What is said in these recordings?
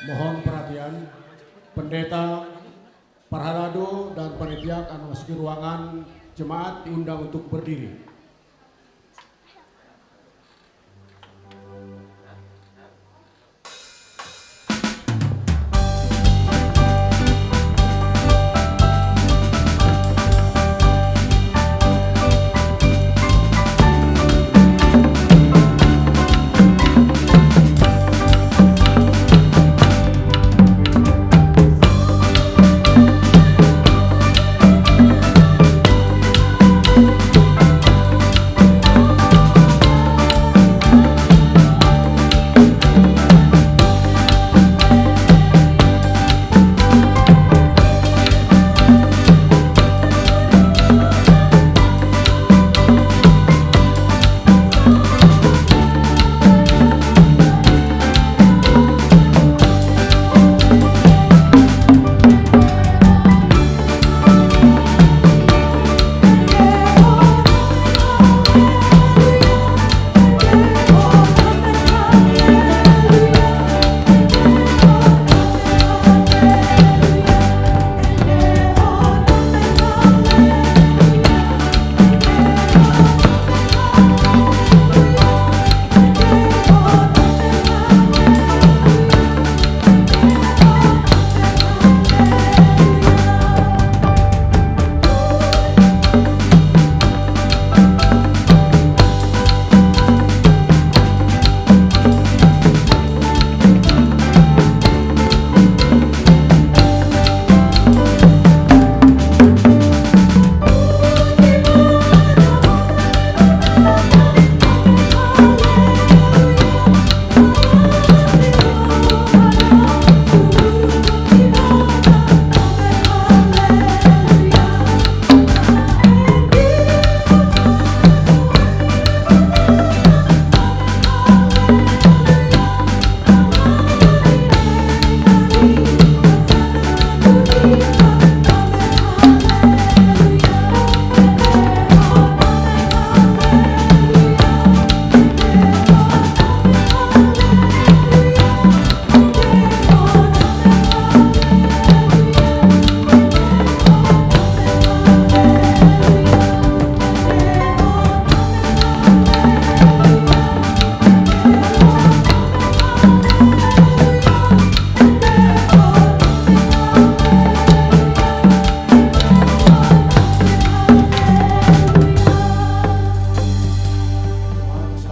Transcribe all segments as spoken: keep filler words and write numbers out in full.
Mohon perhatian, pendeta, parhalado, dan panitia akan memasuki ruangan jemaat, diundang untuk berdiri.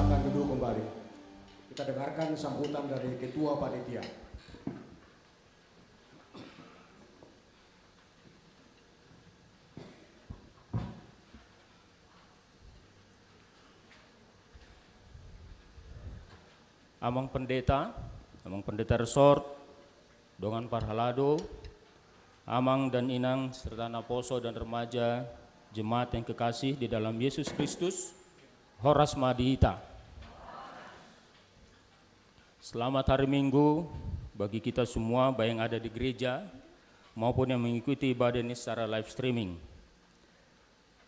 Silakan duduk kembali. Kita dengarkan sambutan dari Ketua Panitia. Amang Pendeta, Amang Pendeta Resort, dongan parhalado, amang dan inang serta naposo dan remaja, jemaat yang kekasih di dalam Yesus Kristus, horas ma di hita. Selamat hari Minggu bagi kita semua, baik yang ada di gereja maupun yang mengikuti ibadah ini secara live streaming.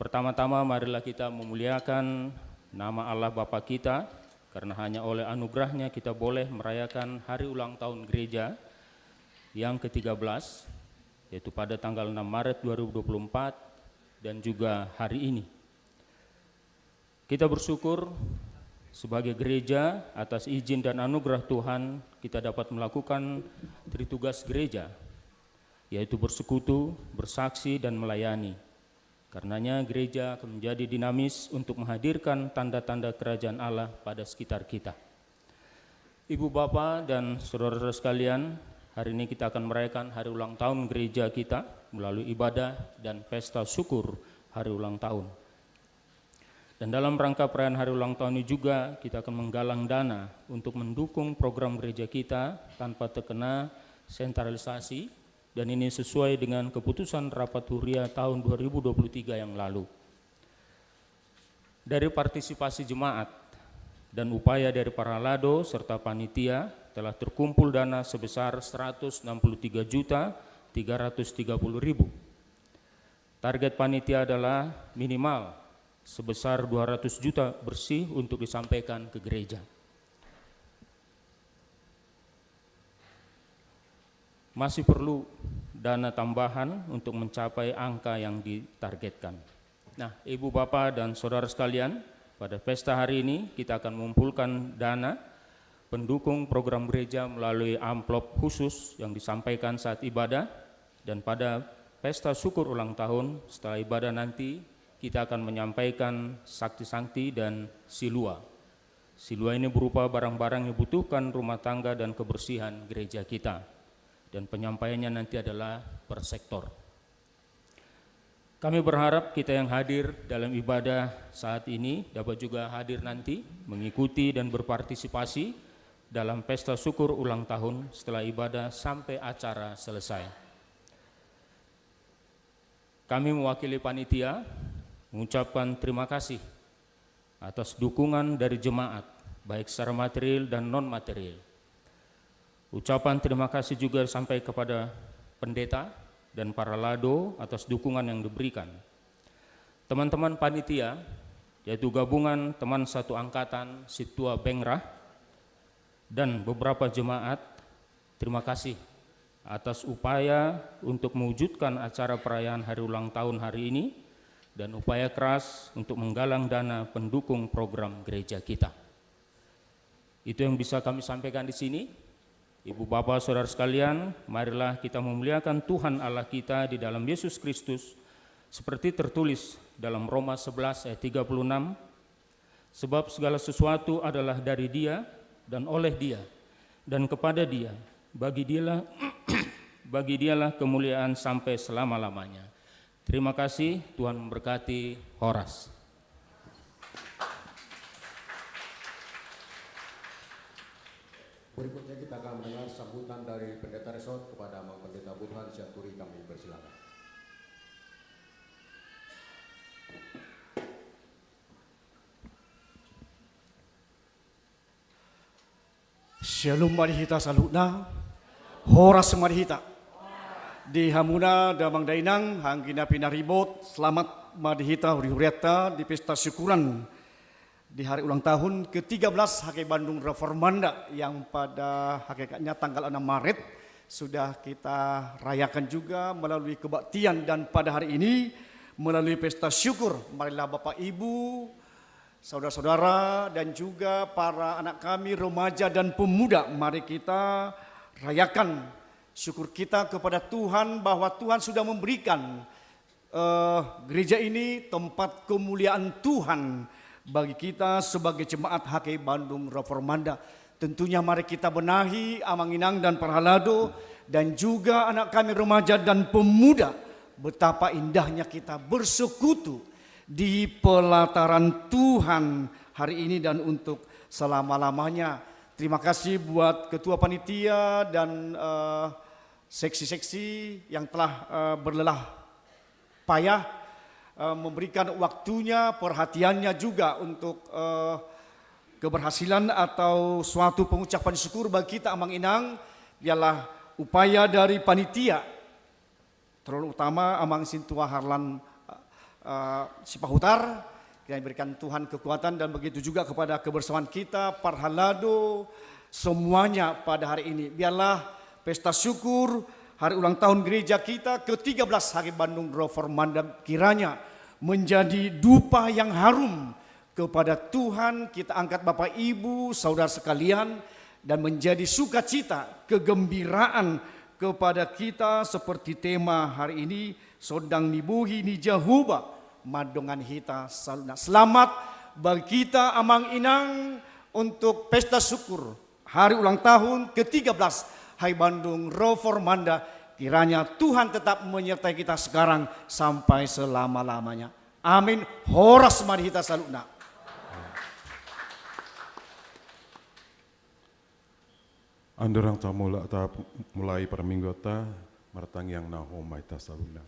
Pertama-tama, marilah kita memuliakan nama Allah Bapa kita, karena hanya oleh anugerah-Nya kita boleh merayakan hari ulang tahun gereja yang ketiga belas, yaitu pada tanggal enam Maret dua ribu dua puluh empat, dan juga hari ini. Kita bersyukur sebagai gereja atas izin dan anugerah Tuhan, kita dapat melakukan tritugas gereja, yaitu bersekutu, bersaksi, dan melayani. Karenanya, gereja akan menjadi dinamis untuk menghadirkan tanda-tanda kerajaan Allah pada sekitar kita. Ibu, Bapa, dan saudara-saudara sekalian, hari ini kita akan merayakan hari ulang tahun gereja kita melalui ibadah dan pesta syukur hari ulang tahun. Dan dalam rangka perayaan hari ulang tahun ini juga, kita akan menggalang dana untuk mendukung program gereja kita tanpa terkena sentralisasi, dan ini sesuai dengan keputusan rapat huria tahun dua ribu dua puluh tiga yang lalu. Dari partisipasi jemaat dan upaya dari parhalado serta panitia, telah terkumpul dana sebesar seratus enam puluh tiga juta tiga ratus tiga puluh ribu. Target panitia adalah minimal sebesar dua ratus juta bersih untuk disampaikan ke gereja. Masih perlu dana tambahan untuk mencapai angka yang ditargetkan. Nah, Ibu, Bapak, dan Saudara sekalian, pada pesta hari ini kita akan mengumpulkan dana pendukung program gereja melalui amplop khusus yang disampaikan saat ibadah, dan pada pesta syukur ulang tahun, setelah ibadah nanti, kita akan menyampaikan sakti-sakti dan silua. Silua ini berupa barang-barang yang dibutuhkan rumah tangga dan kebersihan gereja kita. Dan penyampaiannya nanti adalah per sektor. Kami berharap kita yang hadir dalam ibadah saat ini dapat juga hadir nanti, mengikuti dan berpartisipasi dalam pesta syukur ulang tahun setelah ibadah sampai acara selesai. Kami mewakili panitia mengucapkan terima kasih atas dukungan dari jemaat, baik secara material dan non-material. Ucapan terima kasih juga sampai kepada pendeta dan para lado atas dukungan yang diberikan. Teman-teman panitia, yaitu gabungan teman satu angkatan Situa Bengrah, dan beberapa jemaat, terima kasih atas upaya untuk mewujudkan acara perayaan hari ulang tahun hari ini dan upaya keras untuk menggalang dana pendukung program gereja kita. Itu yang bisa kami sampaikan di sini. Ibu, Bapak, Saudara sekalian, marilah kita memuliakan Tuhan Allah kita di dalam Yesus Kristus, seperti tertulis dalam Roma sebelas ayat tiga puluh enam, "Sebab segala sesuatu adalah dari Dia, dan oleh Dia, dan kepada Dia. Bagi Dialah, bagi Dialah kemuliaan sampai selama-lamanya." Terima kasih, Tuhan memberkati. Horas. Berikutnya kita akan mendengar sambutan dari Pendeta Resort kepada Amang Pendeta Burhan Sianturi, kami persilakan. Syalom ma di hita saluhutna. Horas ma di hita. Di hamuna damang dainang, anggi na pinaribot, selamat ma di hita hurihurianta di pesta syukuran di hari ulang tahun ketiga belas HKI Bandung Reformanda yang pada hakikatnya tanggal enam Maret sudah kita rayakan juga melalui kebaktian, dan pada hari ini melalui pesta syukur. Marilah Bapak Ibu, saudara-saudara, dan juga para anak kami, remaja dan pemuda, mari kita rayakan syukur kita kepada Tuhan bahwa Tuhan sudah memberikan, eh, gereja ini tempat kemuliaan Tuhan bagi kita sebagai jemaat HKI Bandung Reformanda. Tentunya mari kita benahi, Amang Inang dan para halado, dan juga anak kami remaja dan pemuda, betapa indahnya kita bersekutu di pelataran Tuhan hari ini dan untuk selama-lamanya. Terima kasih buat ketua panitia dan, eh, seksi-seksi yang telah, eh, berlelah payah, eh, memberikan waktunya, perhatiannya juga untuk, eh, keberhasilan atau suatu pengucapan syukur bagi kita, Amang Inang. Biarlah upaya dari panitia, terlalu utama Amang Sintua Harlan, eh, Sipahutar, kiranya diberikan Tuhan kekuatan, dan begitu juga kepada kebersamaan kita, para halado, semuanya pada hari ini. Biarlah pesta syukur hari ulang tahun gereja kita ketiga belas HKI Bandung Reformanda kiranya menjadi dupa yang harum kepada Tuhan, kita angkat Bapak Ibu, saudara sekalian, dan menjadi sukacita, kegembiraan kepada kita seperti tema hari ini, Sondang ni Bohi ni Jahowa mandongani hita saluhutna. Selamat bagi kita, Amang Inang, untuk pesta syukur hari ulang tahun ketiga belas HKI Bandung Reformanda. Kiranya Tuhan tetap menyertai kita sekarang sampai selama-lamanya. Amin. Horas ma di hita saluhutna. Andorang tamula-, tamulai parmingguonta, martangiang na hohom ma hita saluhutna.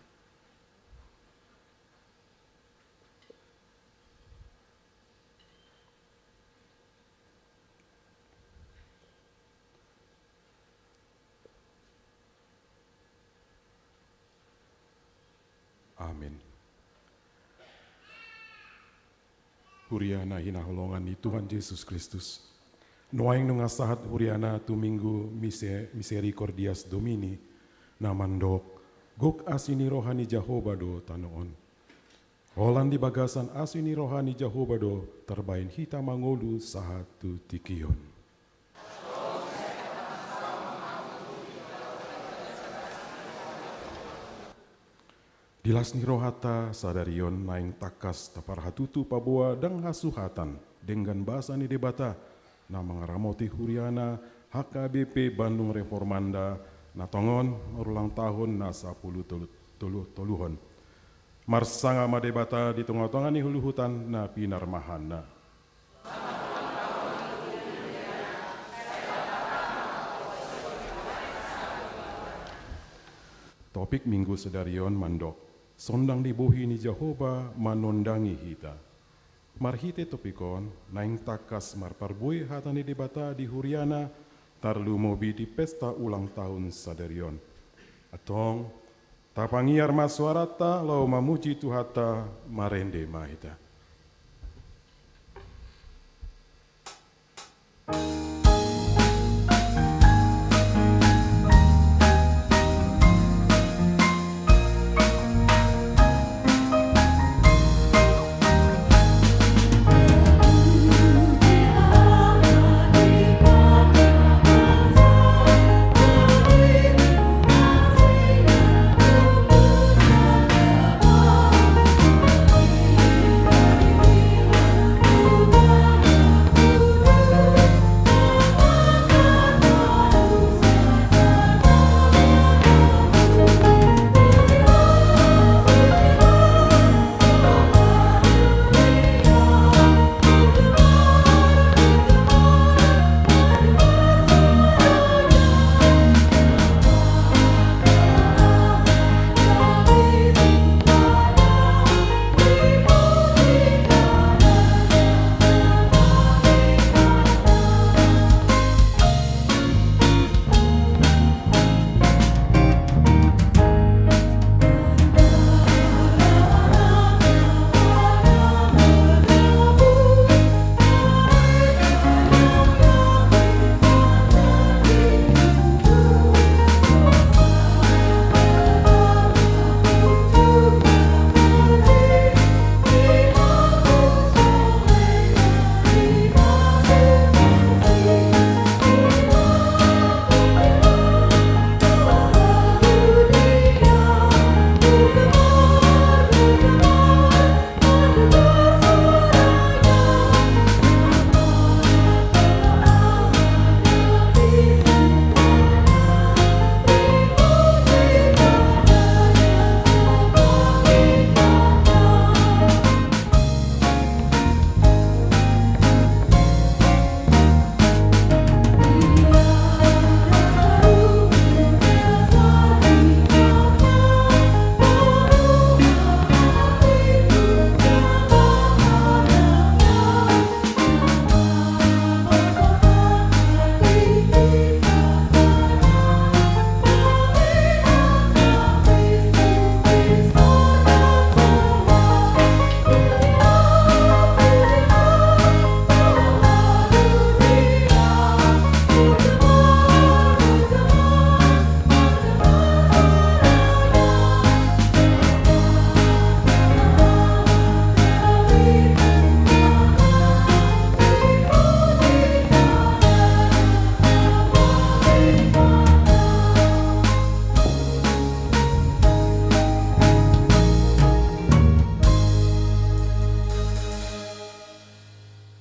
Amin. Huria na hinaholongan ni Tuhan Jesus Kristus. Nuaeng nunga sahat huriana tu Minggu Mise-, Misericordias Domini, Na mandok, gok asi ni roha ni Jahowa do tano on. Holan di bagasan asi ni roha ni Jahowa do tarbahen hita mangolu sahat tu tingki on. Di las ni rohanta sadari on naeng tangkas taparhatutu paboa dang hasuhatan denggan basa ni Debata na mangaramoti huriana H K B P Bandung Reformanda na tongon marulang tahun na sapulu tolu, tolu, toluhon. Marsangap ma Debata di tonga-tonga ni huluhutan na pinarmahanna. Topik Minggu sadari on mandok, Sondang ni bohi ni Jahowa manondangi hita. Marhite topik on, naeng tangkas marparbue hata ni Debata di huriana, tarlumobi di pesta ulang tahun sadari on. Antong, tapangiar ma suaranta laho mamuji Tuhanta, marende ma hita.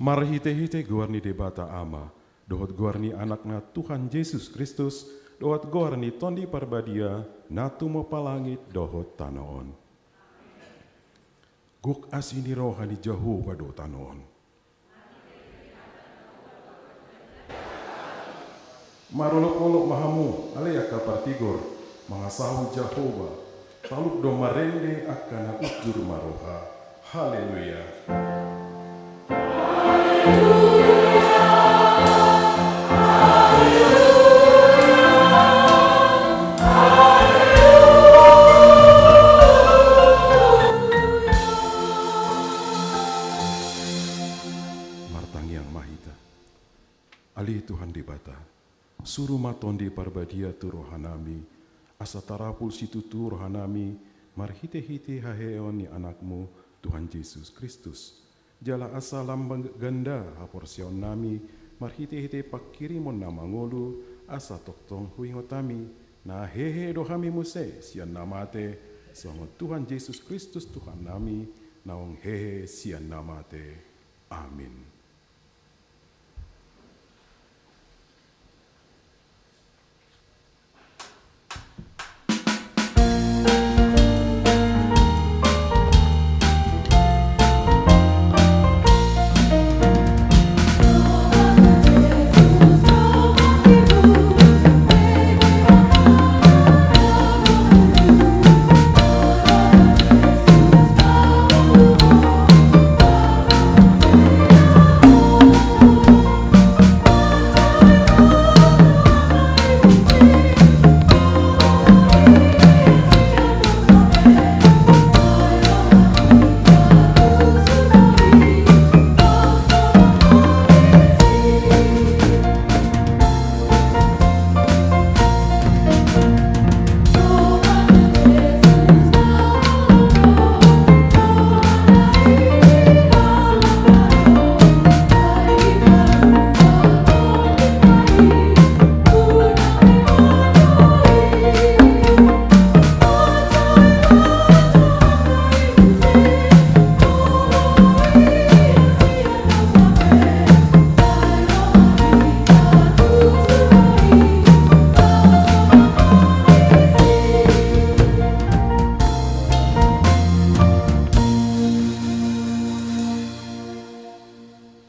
Marhite-hite goar ni Debata Ama, dohot goar ni Anakna Tuhan Jesus Kristus, dohot goar ni Tondi Parbadia, na tumompa langit dohot tano on. Gok asi ni roha ni Jahowa do tano on. Marolopolop ma hamu, ale angka partigor, mangasahon Jahowa, talup do marende angka na unjur maroha. Haleluya. Martangiang ma hita. Ale Tuhan Debata, suru ma Tondi Parbadia tu rohanami, asa tarapul situtu rohanami marhite-hite haheheon ni Anakmu, Tuhan Jesus Kristus. Jala asa lam ganda haporseaonnami marhite-hite panghirimon na mangolu, asa tongtong huingot hami, na hehe do hami muse sian na mate, songon Tuhan Jesus Kristus Tuhannami, naung hehe sian na mate. Amin.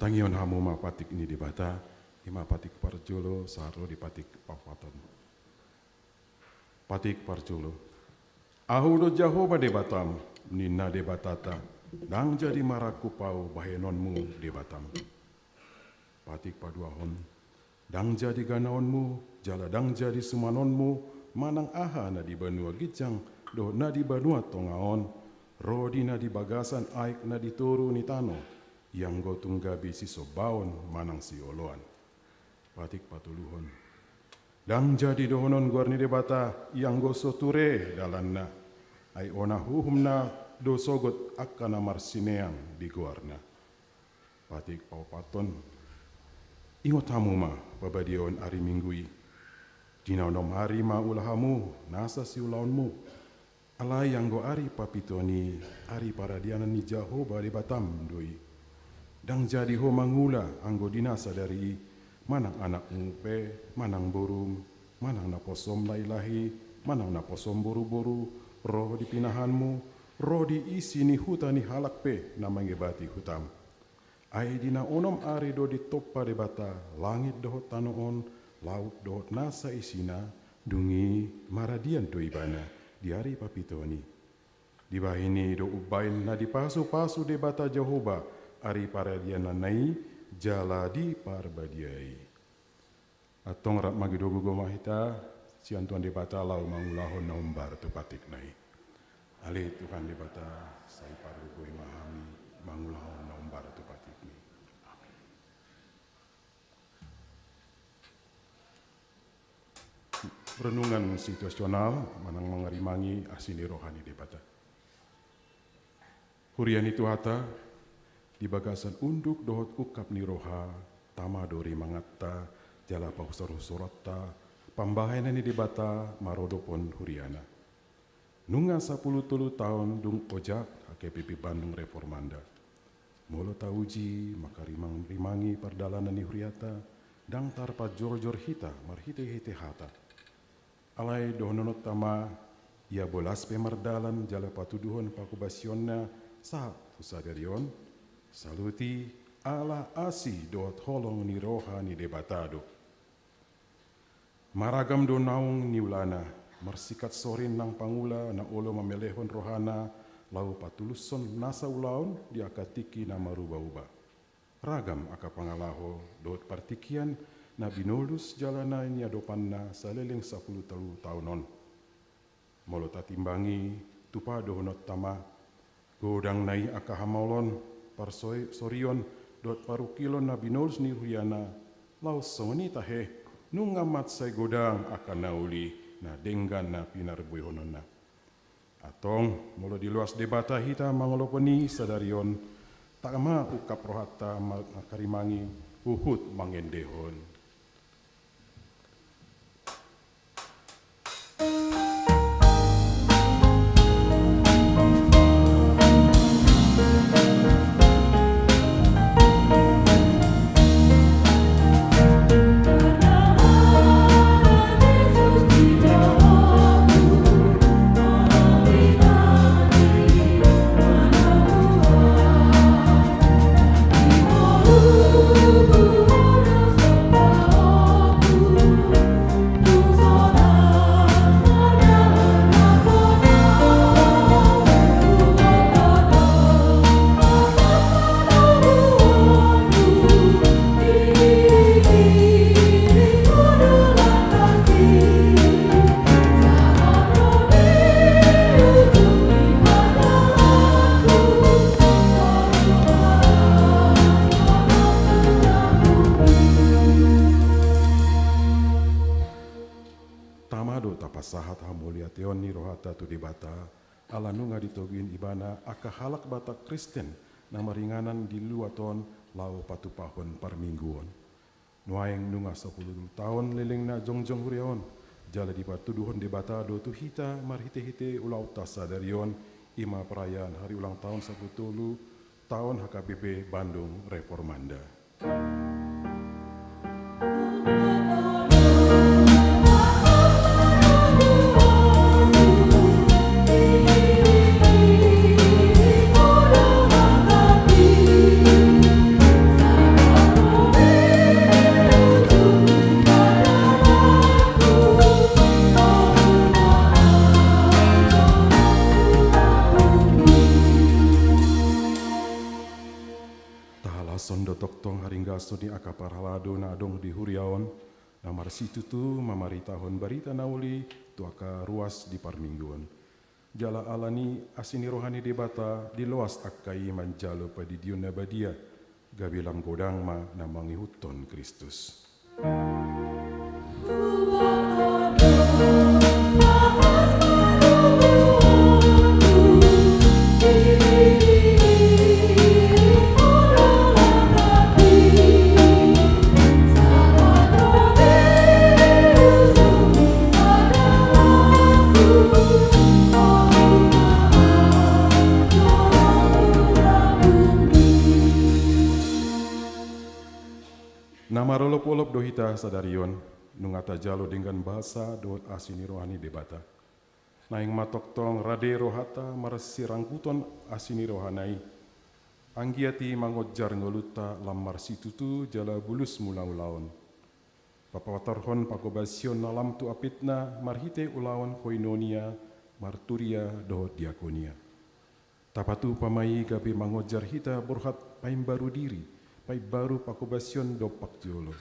Tangihon hamu ma patik ni Debata, i ma patik parjolo sahat ro di patik paopathon. Patik parjolo. Ahu do Jahowa Debatam, ninna Debatata, ndang jadi marangkup ahu bahenonmu Debatam. Patik paduahon. Ndang jadi ganaonmu, jala ndang jadi sumanonmu, manang aha na di banua ginjang, dohot na di banua tonga on, ro di na di bagasan aek na di toru ni tano, ianggo tung gabe sisombaon manang sioloan. Patik patoluhon. Ndang jadi dohonon goar ni Debata, ianggo so ture dalanna. Ai ona huhumna do sogot angka na marsineang di goarna. Patik paopathon. Ingot hamu ma pabadiaon ari Minggu i. Di na onom ari ma ula hamu nasa siulaonmu. Alai anggo ari papiton i, ari paradianan ni Jahowa Debatam do i. Ndang jadi ho mangula anggo di na sadari i, manang anakmu pe, manang borum, manang naposom lahi-lahi, manang naposom boru-boru, ro di pinahanmu, ro di isi ni huta ni halak pe na mangebati hutam. Ai di na onom ari do ditompa Debata langit dohot tano on, laut dohot nasa isina, dung i maradian do ibana di ari papiton i. Dibahen i do umbahen na dipasu-pasu Debata Jahowa ari paradiananna i jala diparbadiai. Antong rap mangido gogo ma hita sian Tuhan Debata laho mangulahon na hombar tu patikna i. Ale Tuhan Debata, sai pargogoi ma hami mangulahon na hombar tu patikmi. Amin. Renungan situasional manang mangarimangi asi ni roha ni Debata. Huria ni Tuhanta, di bagasan unduk dohot ungkap ni roha, tama do rimanganta, jala pausor-usoranta, pambahenan ni Debata marodophon huriana. Nunga sapuluh tolu taon dung ojak H K P P Bandung Reformanda. Molo tauji, mangkarimang-rimangi pardalanan ni huriata, ndang tarpajorjor hita marhite-hite hata. Alai dohononta ma, ia bolas pe mardalan jala patuduhon pangobasionna sahat tu sadari on, saluhut i ala asi dohot holong ni roha ni Debata do. Maragam do naung niulana, marsingkat sorin nang pangula na olo mamelehon rohana laho patulushon nasa ulaon di angka tingki na maruba-uba. Ragam angka pangalaho dohot partingkian na binolus jala na niadopanna saleleng sapuluh tolu taon on. Molo tatimbangi, tupa dohononta ma, godang nai angka hamaolon, parsoi-, sorion, dohot parungkilon na binolus ni huriana, laos songon i tahe, nunga mansai godang angka na uli na denggan na pinarbuehononna. Antong, molo diloas Debata hita mangolopon i sadari on, tama ungkap rohanta ma-, mangkarimangi huhut mangendehon. Tama do tapasahat hamauliateon ni rohanta tu Debata, ala nunga ditogihon Ibana angka halak Batak Kristen na maringanan di luat on laho patupahon parmingguon. Nuaeng nunga sampulu tolu taon lelengna jongjong huria on, jala dipatuduhon Debata do tu hita marhitehite ulaonta sadari on, i ma perayaan hari ulang taon sampulu tolu taon H K B P Bandung Reformanda. Tahalashon do tongtong haringgason ni angka parhalado na adong di huria on, na marsitutu mamaritahon barita na uli tu angka ruas di parmingguon. Jala ala ni asi ni roha ni Debata diloas angka i manjalo padidion na badia, gabe lam godang ma na mangihuthon Kristus. Na marolopolop do hita sadari on, nunga tajalo denggan basa dohot asi ni roha ni Debata. Naeng ma tongtong rade rohanta marsirangkuton asi ni rohana i. Anggiat i mangonjar ngolunta lam marsitutu jala bulus muna ulaon. Papatorhon panghobasion na lam tu apitna marhite ulaon koinonia, marturia dohot diakonia. Tapatupa ma i gabe mangonjar hita borhat paimbaru diri, paimbaru panghobasion dompak jolo.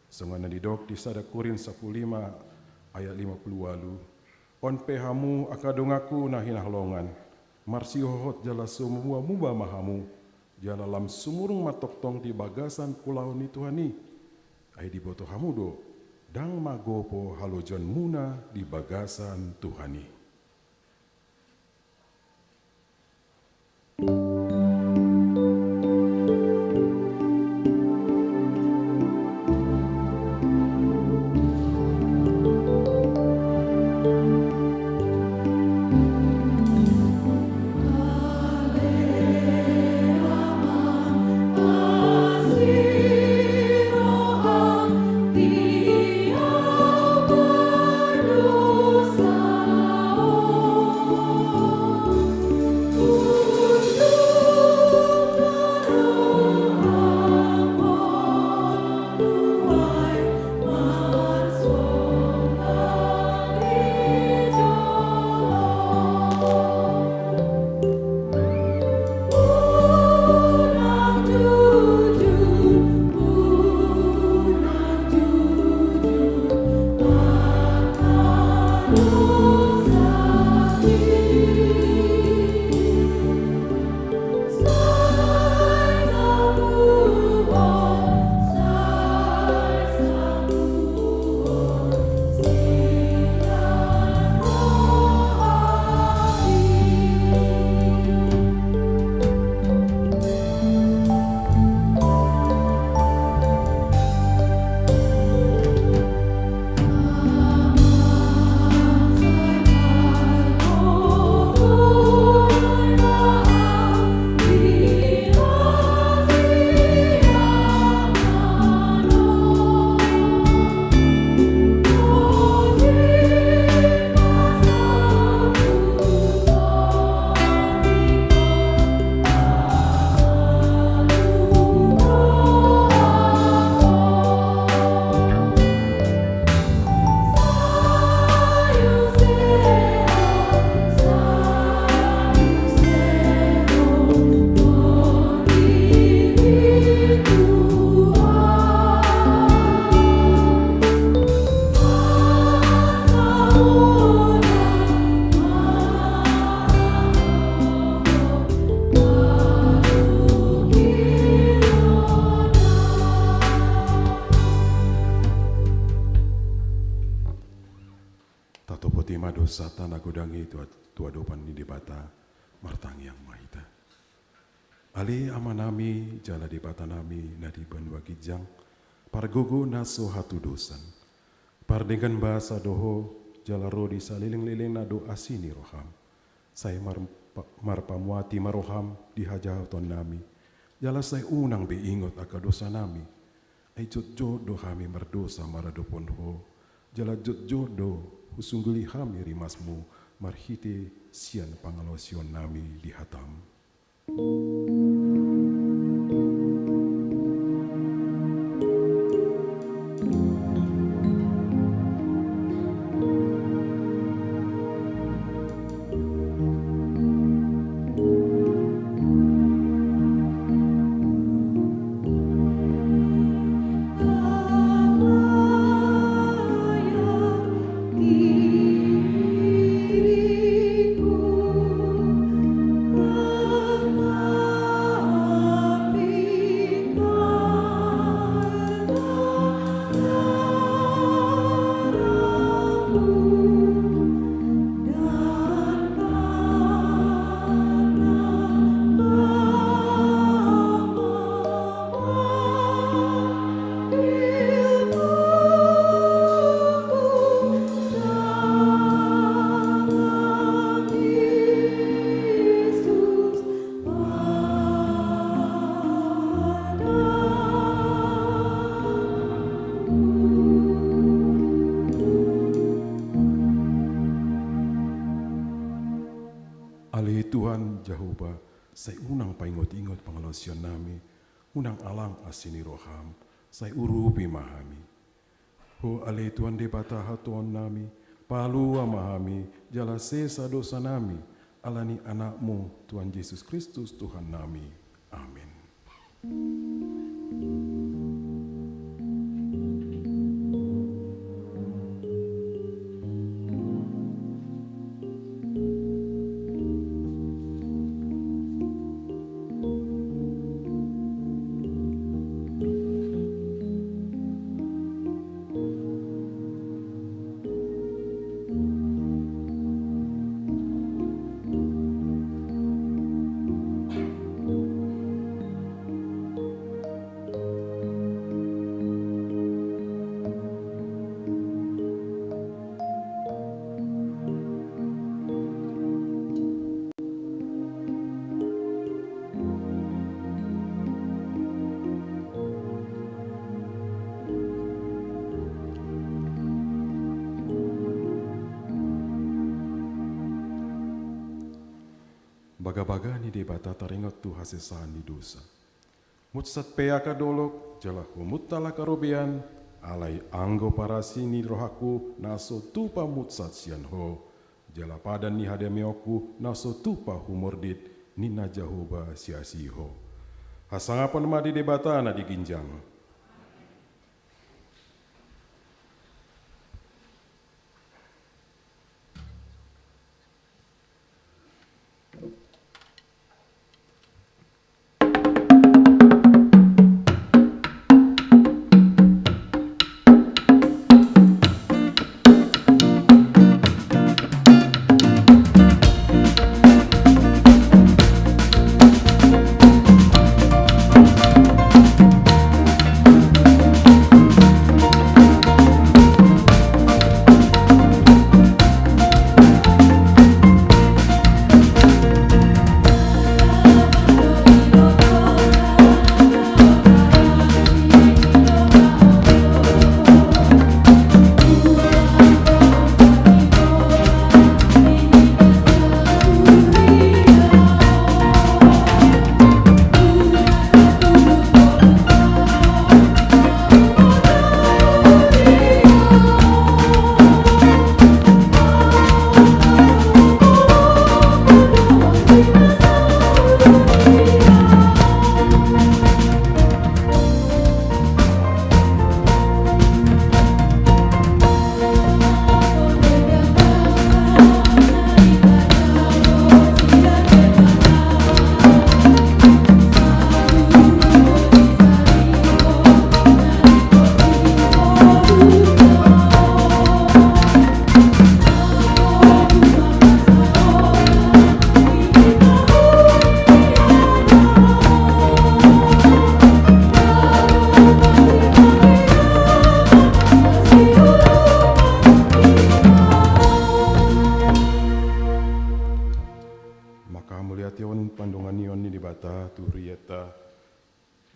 Songon na nidok di sada Korint sampulu lima ayat lima pulu ualu, on pe hamu angka donganku na hinaholongan, marsihohot jala so muba-muba ma hamu, jala lam sumurung ma tongtong di bagasan ulaon ni Tuhan i. Ai diboto hamu do, ndang ma gopo halojonmuna di bagasan Tuhan i. Tama dosanta na godang i tu, tu adopan ni Debata. Martangiang ma hita. Ale Amanami jala Debatanami na di banua ginjang, pargogo na so hatudosan. Pardenggan basa do Ho, jala ro di salelenglelengna do asi ni roham. Sai mar-, pa-, marpamuati ma roham di hajahatonnami, jala sai unang be ingot angka dosanami. Ai jotjot do hami mardosa maradophon Ho, jala jotjot do husungguli hami rimasMu marhite sian pangalaosionnami di hataM. Ale Tuhan Jahowa, sai unang paingotingot pangalaosionnami, unang alang asi ni roham, sai urupi ma hami. Ho ale Tuhan Debata hatuaonnami, palua ma hami, jala sesa dosanami, ala ni AnakMu, Tuhan Jesus Kristus, Tuhannami. Amen. Bagabaga ni Debata taringot tu hasesaan ni dosa. Munsat pe angka dolok, jala humuttal angka robean, alai anggo parasi ni rohangku na so tupa munsat sian Ho, jala padan ni hadameonku na so tupa humordit, ninna Jahowa siasi Ho. Hasangapon ma di Debata na di ginjang.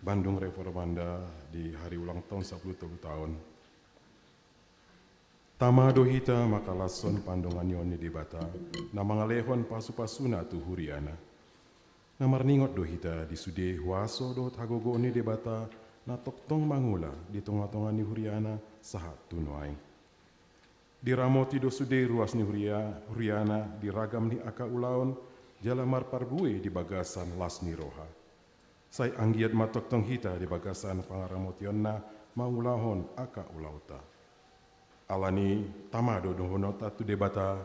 Bandung Reformanda di hari ulang tahun sapuluh tolu tahun. Tama do hita mangkalashon pandonganion ni Debata, na mangalehon pasu-pasuna tu huriana. Na marningot do hita di sude huaso dohot hagogoon ni Debata, na tongtong mangula di tonga-tonga ni huriana sahat tu nuaeng. Diramoti do sude ruas ni huria, huriana di ragam ni angka ulaon, jala marparbue di bagasan las ni roha. Sai anggiat ma tongtong hita di bagasan pangaramotionna mangulahon angka ulaonta. Alani tama do dohononta tu Debata.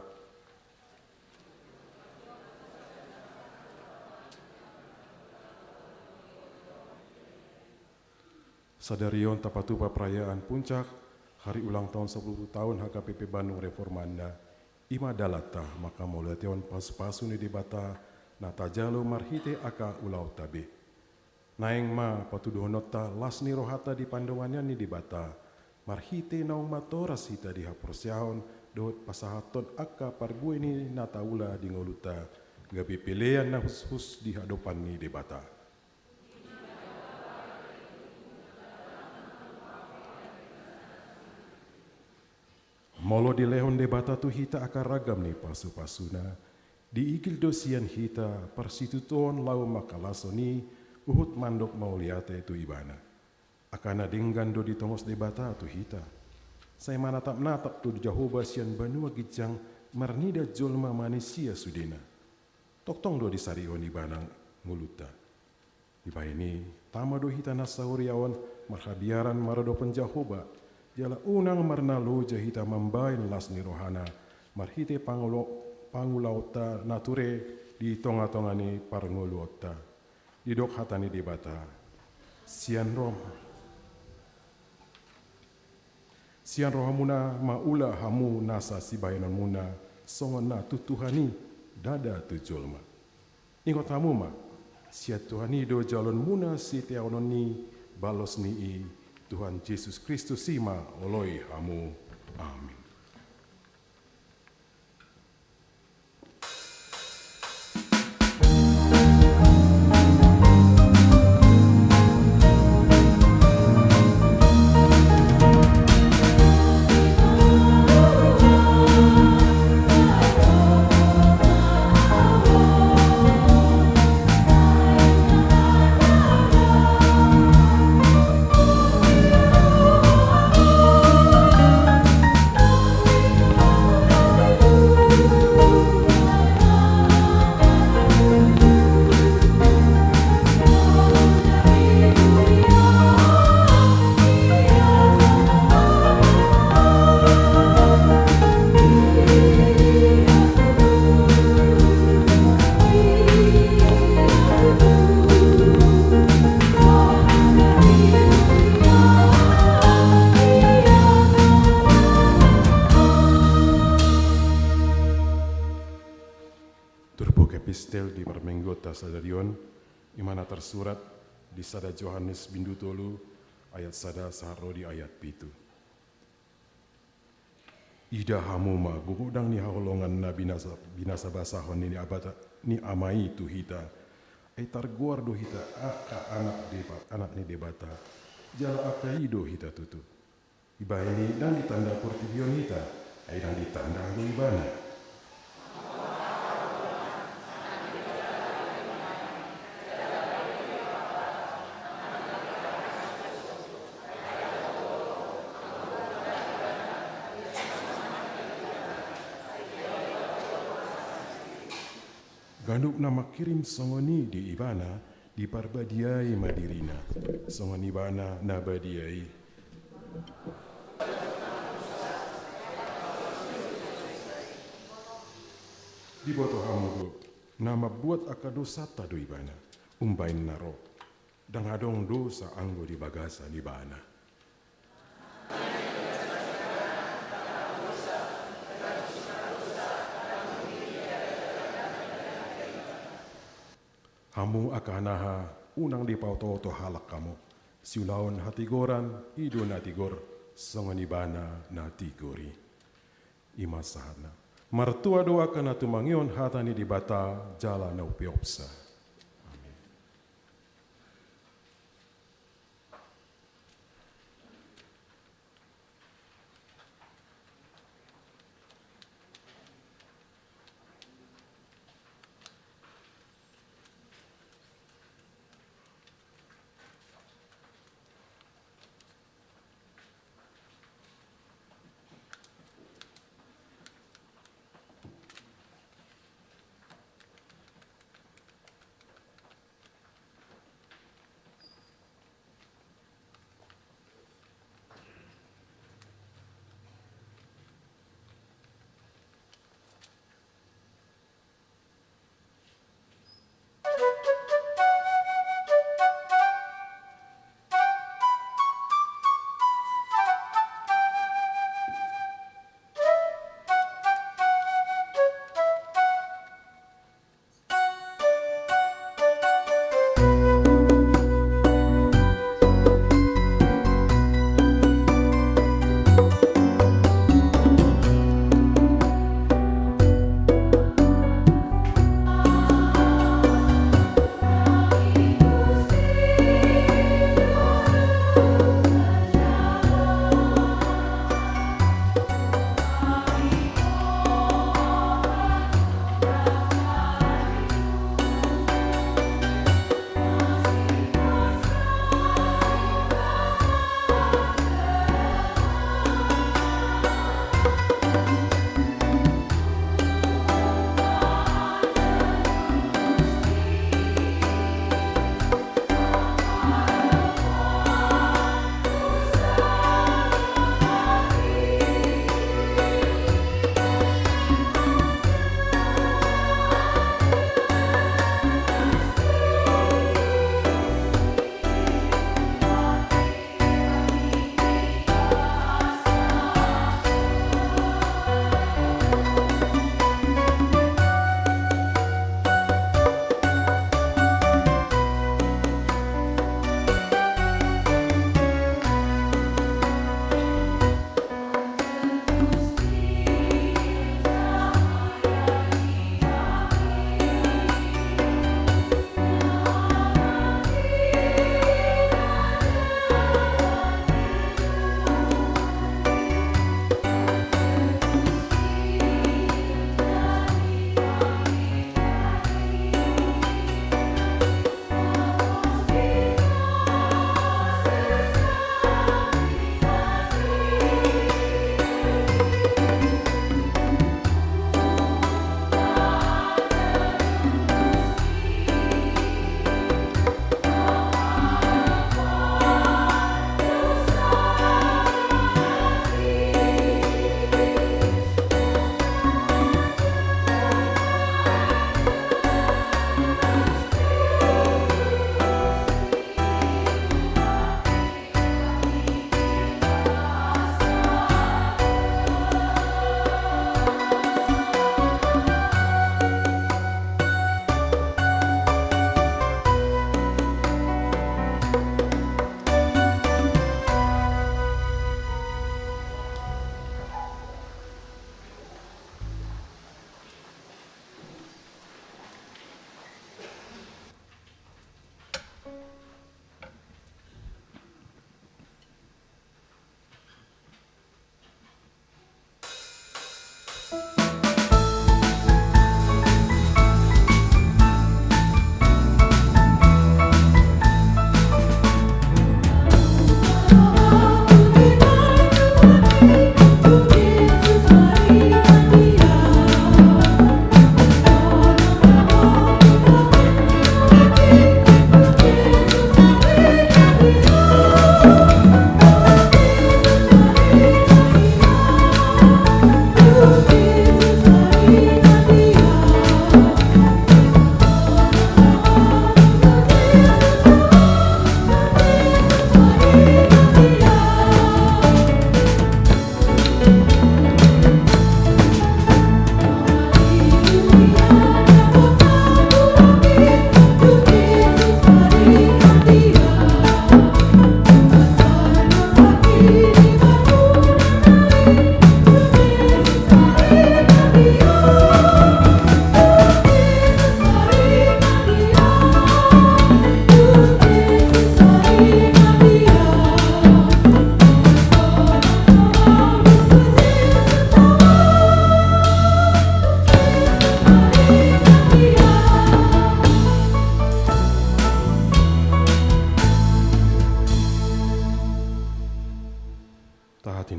Sadari on tapatupa perayaan puncak hari ulang tahun sapuluh tahun H K P P Bandung Reformanda, i ma dalanta mangkamauliatehon pasu-pasu ni Debata na tajalo marhite angka ulaonta be. Naeng ma patuduhononta las ni rohanta di pandonganion ni Debata, marhite naung matoras hita di haporseaon dohot pasahathon angka parbue ni na taula di ngolunta, gabe pelean na hushus di hadopan ni Debata. Molo dilehon Debata tu hita angka ragam ni pasu-pasuna, diigil do sian hita parsitutuon laho mangkalashon i huhut mandok mauliate tu Ibana. Angka na denggan do ditongos Debata tu hita. Sai manatap-natap tu Jahowa sian banua ginjang, marnida jolma manisia sudena. Tongtong do disarihon Ibana ngolunta. Dibahen i, tama do hita na sahuria on marhabiaran maradophon Jahowa, jala unang marnaloja hita mambahen las ni rohana, marhite pangulo-, pangulaonta na ture di tonga-tonga ni parngoluonta. Didok hata ni Debata, sian roh-, sian rohamuna ma ula hamu nasa sibahenonmuna, songon na tu Tuhan i, ndada tu jolma. Ingot hamu ma, sian Tuhan i do jaloonmuna siteanon ni balos ni i, Tuhan Jesus Kristus i ma oloi hamu. Amin. Turpuk epistel di parmingguonta sadari on, i ma na tarsurat di sada Johannes bindu tolu ayat sada sahat ro di ayat pitu. Ida hamu ma gogodang ni haholongan na binasa, binasabasahon ni Abata, ni Ama i tu hita. Ai targoar do hita angka anak Deba-, anak ni Debata. Jala angka i do hita tutu. Dibahen i ndang ditanda portibi on hita, ai ndang ditanda do Ibana. Ganup na mangkirim songon i di Ibana, diparbadiai ma dirina songon Ibana na badia i. Diboto hamu do, na mambuat angka dosanta do Ibana, umbahen na ro. Ndang adong dosa anggo di bagasan Ibana. Hamu angka anaha, unang dipaoto-oto halak hamu. Siulaon hatigoran, i do na tigor, songon Ibana na tigor i. I ma sahatna. Martua do angka na tumangihon hata ni Debata jala na umpeopsa. Amin.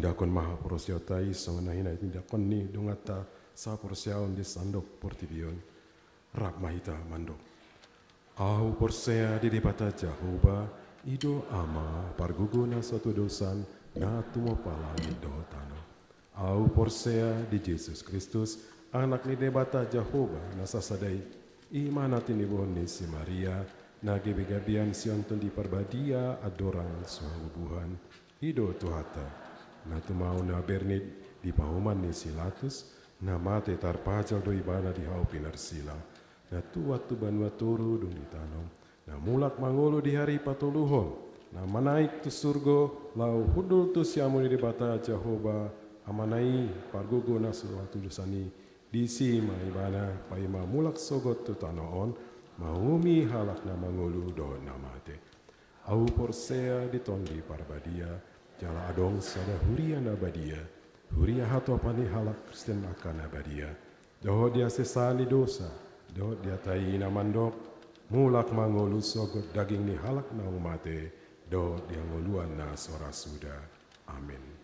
Diakon ma haporseaonta i songon na hinaindakhon ni donganta saporseaon di sandok portibi on. Rap ma hita mandok. Ahu porsea di Debata Jahowa, i do Ama pargogo na so hatudosan, na tumompa langit dohot tano. Ahu porsea di Jesus Kristus, Anak ni Debata Jahowa na sasada i, i ma na tinibohon ni si Maria, na gabegabean sian Tondi Parbadia andorang so habubuhan, i do Tuhanta, na tumau na bernit di pahuman ni si Latus, na mate tarpajal do ibana di hau pinarsila, na tuat tu banua toru dung ditanom, na mulak mangolu di ari patoluhon, na manaek tu surgo laho hundul tu siamun ni Debata Jahowa, Amana i pargogo na so hatudosan i, disi ma ibana paima mulak sogot tu tano on, mangumumi halak na mangolu dohot na mate. Ahu porsea di Tondi Parbadia, jala adong sada huria na badia, huria hatopan ni halak Kristen angka na badia, dohot di hasesaan ni dosa, dohot di hata i na mandok, mulak mangolu sogot daging ni halak naung mate, dohot di hangoluan na so ra suda. Amen.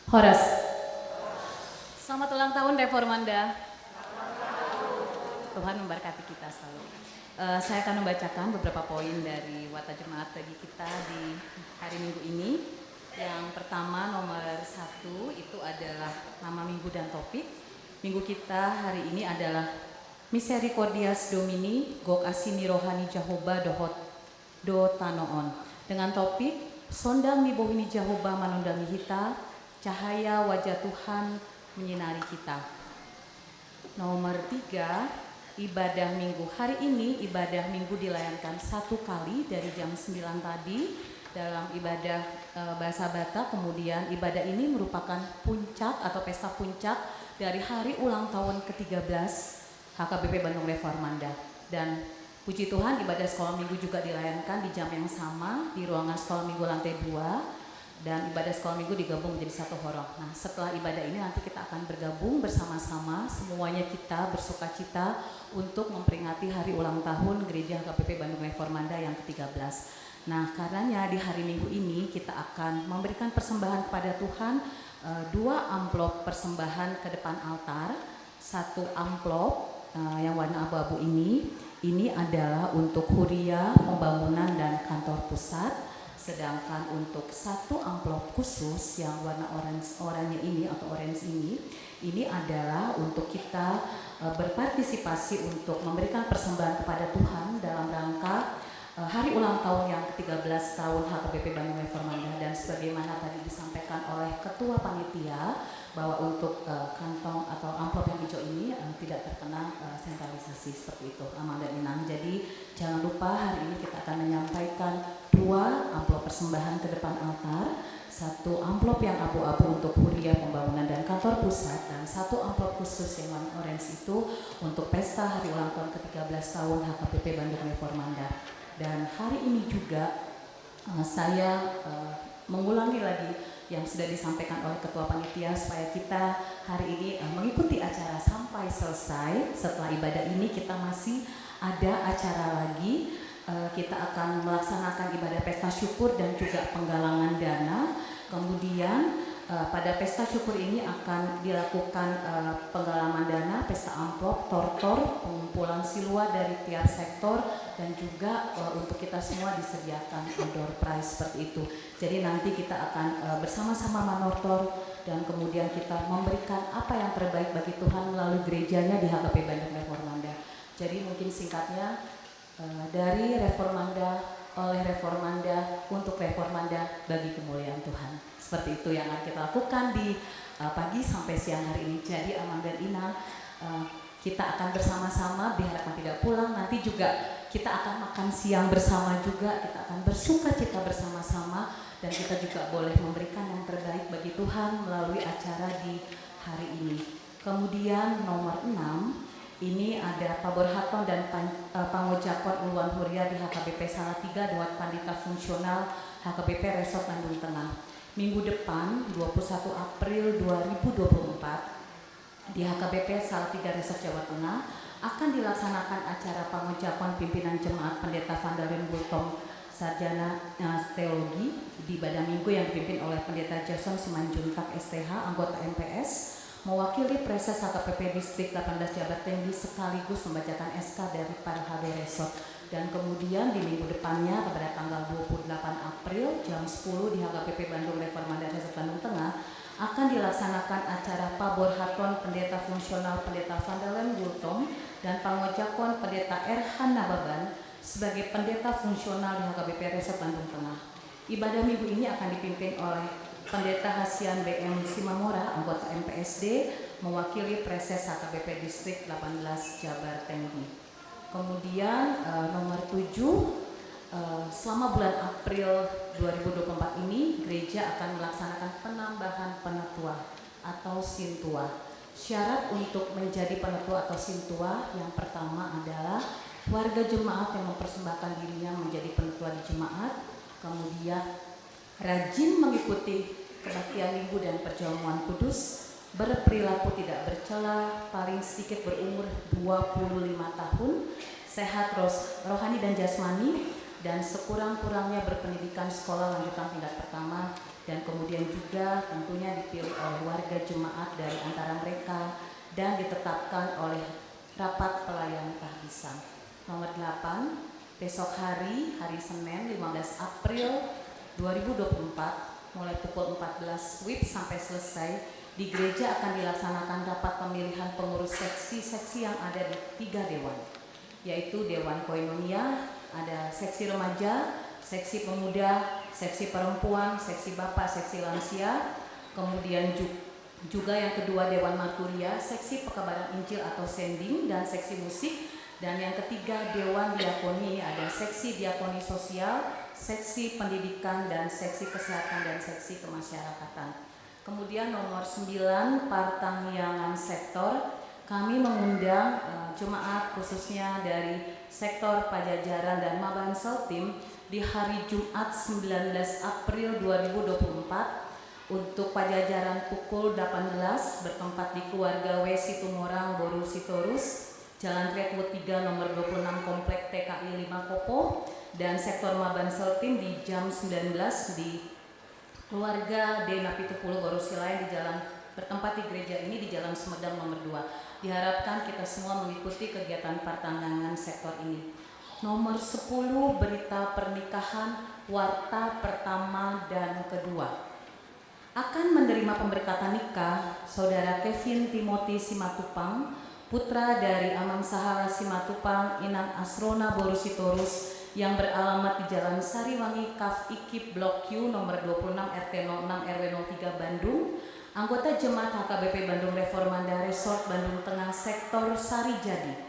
Horas. Selamat ulang tahun Reformanda. Tuhan memberkati kita selalu. Eh, saya akan membacakan beberapa poin dari Warta Jemaat bagi kita di hari Minggu ini. Yang pertama, nomor satu, itu adalah nama minggu dan topik. Minggu kita hari ini adalah Misericordias Domini, gok asi ni roha ni Jahowa dohot do tano on. Dengan topik, Sondang ni bohi ni Jahowa manondangi hita, cahaya wajah Tuhan menyinari kita. Nomor tiga, ibadah Minggu. Hari ini ibadah Minggu dilayankan satu kali dari jam sembilan tadi dalam ibadah, eh, bahasa Batak. Kemudian ibadah ini merupakan puncak atau pesta puncak dari hari ulang tahun ketiga belas H K B P Bandung Reformanda. Dan puji Tuhan, ibadah sekolah minggu juga dilayankan di jam yang sama di ruangan sekolah minggu lantai dua, dan ibadah sekolah minggu digabung menjadi satu horong. Nah, setelah ibadah ini nanti kita akan bergabung bersama-sama, semuanya kita bersukacita untuk memperingati hari ulang tahun Gereja H K B P Bandung Reformanda yang ketiga belas. Nah, karenanya di hari Minggu ini kita akan memberikan persembahan kepada Tuhan, eh, dua amplop persembahan ke depan altar. Satu amplop, eh, yang warna abu-abu ini, ini adalah untuk huria, pembangunan, dan kantor pusat. Sedangkan untuk satu amplop khusus yang warna orange, oranye ini atau orange ini, ini adalah untuk kita, eh, berpartisipasi untuk memberikan persembahan kepada Tuhan dalam rangka, eh, hari ulang tahun yang ketiga belas tahun H K B P Bandung Reformanda. Dan sebagaimana tadi disampaikan oleh Ketua Panitia, bahwa untuk, eh, kantong atau amplop yang hijau ini, eh, tidak terkena, eh, sentralisasi seperti itu, Amang dan Inang. Jadi, jangan lupa hari ini kita akan menyampaikan dua amplop persembahan ke depan altar. Satu amplop yang abu-abu untuk huria, pembangunan, dan kantor pusat, dan satu amplop khusus yang warna orange itu untuk pesta hari ulang tahun ketiga belas tahun H K B P Bandung Reformanda. Dan hari ini juga, eh, saya, eh, mengulangi lagi yang sudah disampaikan oleh Ketua Panitia, supaya kita hari ini, eh, mengikuti acara sampai selesai. Setelah ibadah ini, kita masih ada acara lagi. Eh, kita akan melaksanakan ibadah pesta syukur dan juga penggalangan dana. Kemudian, eh, pada pesta syukur ini akan dilakukan, eh, penggalangan dana, pesta amplop, tortor, pengumpulan silua dari tiap sektor, dan juga, eh, untuk kita semua disediakan door prize seperti itu. Jadi, nanti kita akan, eh, bersama-sama manortor dan kemudian kita memberikan apa yang terbaik bagi Tuhan melalui gerejanya di H K B P Bandung Reformanda. Jadi, mungkin singkatnya, eh, dari Reformanda, oleh Reformanda, untuk Reformanda, bagi kemuliaan Tuhan. Seperti itu yang akan kita lakukan di, eh, pagi sampai siang hari ini. Jadi, Amang dan Inang, eh, kita akan bersama-sama, diharapkan tidak pulang. Nanti juga kita akan makan siang bersama juga, kita akan bersuka cita bersama-sama, dan kita juga boleh memberikan yang terbaik bagi Tuhan melalui acara di hari ini. Kemudian nomor enam, ini ada paborhaton dan pan-, eh, pangojakon uluan huria di H K B P Salatiga dohot pandita fungsional H K B P Resort Bandung Tengah. Minggu depan, dua puluh satu April dua ribu dua puluh empat, di H K B P Salatiga Resort Jawa Tengah akan dilaksanakan acara pangojakon pimpinan jemaat Pendeta Vandarin Gultom, Sarjana, eh, Teologi, di ibadah Minggu yang dipimpin oleh Pendeta Jason Simanjuntak, S T H, anggota M P S, mewakili Praeses H K B P Distrik delapan belas Jabar Tengdi sekaligus membacakan S K dari Parhado Resort. Dan kemudian di minggu depannya, pada tanggal dua puluh delapan April, jam sepuluh, di H K B P Bandung Reformanda Resort Bandung Tengah, akan dilaksanakan acara paborhaton pendeta fungsional Pendeta Vandarin Gultom dan pangojakon Pendeta Erhan Nababan sebagai pendeta fungsional di H K B P Resort Bandung Tengah. Ibadah minggu ini akan dipimpin oleh Pendeta Hasian B M Simamora, anggota M P S D, mewakili Praeses H K B P Distrik delapan belas Jabar Tengdi. Kemudian, eh, nomor tujuh, eh, selama bulan April dua ribu dua puluh empat ini, gereja akan melaksanakan penambahan penetua atau sintua. Syarat untuk menjadi penetua atau sintua yang pertama adalah warga jemaat yang mempersembahkan dirinya menjadi penetua di jemaat, kemudian rajin mengikuti kebaktian minggu dan perjamuan kudus, berperilaku tidak bercela, paling sedikit berumur dua puluh lima tahun, sehat ros-, rohani dan jasmani, dan sekurang-kurangnya berpendidikan sekolah lanjutan tingkat pertama, dan kemudian juga tentunya dipilih oleh warga jemaat dari antara mereka dan ditetapkan oleh rapat pelayan tahbisan. Nomor delapan, besok hari, hari Senin, lima belas April dua ribu dua puluh empat, mulai pukul empat belas WIB sampai selesai, di gereja akan dilaksanakan rapat pemilihan pengurus seksi-seksi yang ada di tiga dewan, yaitu Dewan Koinonia, ada seksi remaja, seksi pemuda, seksi perempuan, seksi bapak, seksi lansia, kemudian ju-, juga yang kedua Dewan Marturia, seksi pekabaran Injil atau sending, dan seksi musik, dan yang ketiga Dewan Diakoni, ada seksi diakoni sosial, seksi pendidikan, dan seksi kesehatan dan seksi kemasyarakatan. Kemudian nomor sembilan, partangiangan sektor. Kami mengundang, eh, jemaat khususnya dari sektor Pajajaran dan Maban Sultim di hari Jumat sembilan belas April dua ribu dua puluh empat untuk Pajajaran pukul delapan belas bertempat di keluarga W Situmorang Boru Sitorus, Jalan Redwood tiga nomor dua puluh enam Komplek T K I lima Kopo, dan sektor Maban Sultim di jam sembilan belas di keluarga D Napitupulu Boru Silaen di jalan, bertempat di gereja ini di Jalan Sumedang nomor dua. Diharapkan kita semua mengikuti kegiatan partangiangan sektor ini. Nomor sepuluh, berita pernikahan warta pertama dan kedua. Akan menerima pemberkatan nikah Saudara Kevin Timothy Simatupang, putra dari Amang Sahala Simatupang, Inang Asrona Boru Sitorus, yang beralamat di Jalan Sariwangi, Kaf Ikip, Blok Q, nomor dua puluh enam, R T nol enam, R W nol tiga, Bandung, anggota jemaat H K B P Bandung Reformanda Resort Bandung Tengah, Sektor Sarijadi.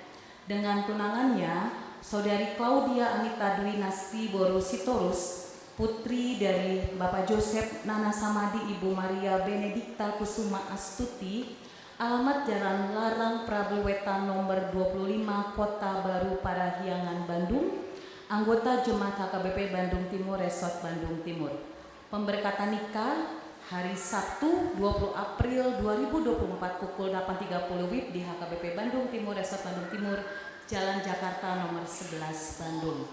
Dengan tunangannya, Saudari Claudia Anita Dwi Nasti Boru Sitorus, putri dari Bapak Joseph Nana Samadi, Ibu Maria Benedikta Kusuma Astuti, alamat Jalan Larang Prabu Wetan nomor dua puluh lima, Kota Baru Parahyangan, Bandung, anggota Jemaat H K B P Bandung Timur, Resort Bandung Timur. Pemberkatan nikah hari Sabtu, dua puluh April dua ribu dua puluh empat, pukul delapan tiga puluh WIB di H K B P Bandung Timur, Resort Bandung Timur, Jalan Jakarta nomor sebelas, Bandung.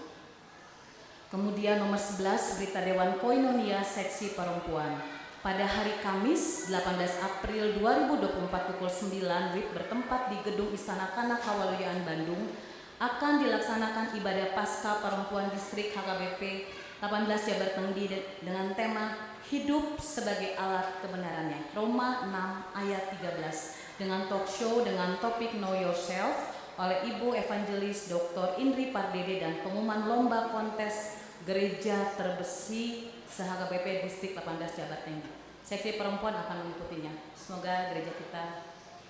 Kemudian nomor sebelas, berita Dewan Koinonia Seksi Perempuan. Pada hari Kamis, delapan belas April dua ribu dua puluh empat, pukul sembilan WIB, bertempat di Gedung Istana Kanak Kawaluyaan, Bandung, akan dilaksanakan ibadah Paskah Perempuan Distrik H K B P delapan belas Jabar Tengdi de-, dengan tema Hidup Sebagai Alat Kebenarannya, Roma enam ayat tiga belas, dengan talk show dengan topik Know Yourself oleh Ibu Evangelis Doktor Indri Pardede dan pengumuman lomba kontes gereja terbersih se-H K B P Distrik delapan belas Jabar Tengdi. Seksi perempuan akan mengikutinya. Semoga gereja kita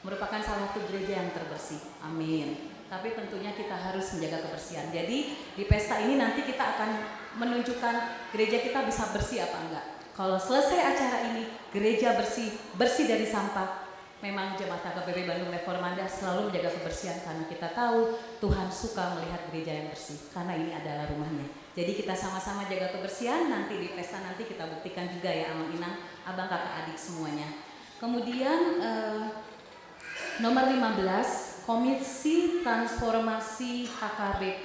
merupakan salah satu gereja yang terbersih. Amin. Tapi tentunya kita harus menjaga kebersihan. Jadi, di pesta ini nanti kita akan menunjukkan gereja kita bisa bersih apa enggak. Kalau selesai acara ini, gereja bersih, bersih dari sampah, memang jemaat H K B P Bandung Reformanda selalu menjaga kebersihan karena kita tahu Tuhan suka melihat gereja yang bersih, karena ini adalah rumahnya. Jadi, kita sama-sama jaga kebersihan, nanti di pesta nanti kita buktikan juga ya, Amang Inang, Abang, Kakak, Adik semuanya. Kemudian, eh, nomor lima belas, Komisi Transformasi H K B P.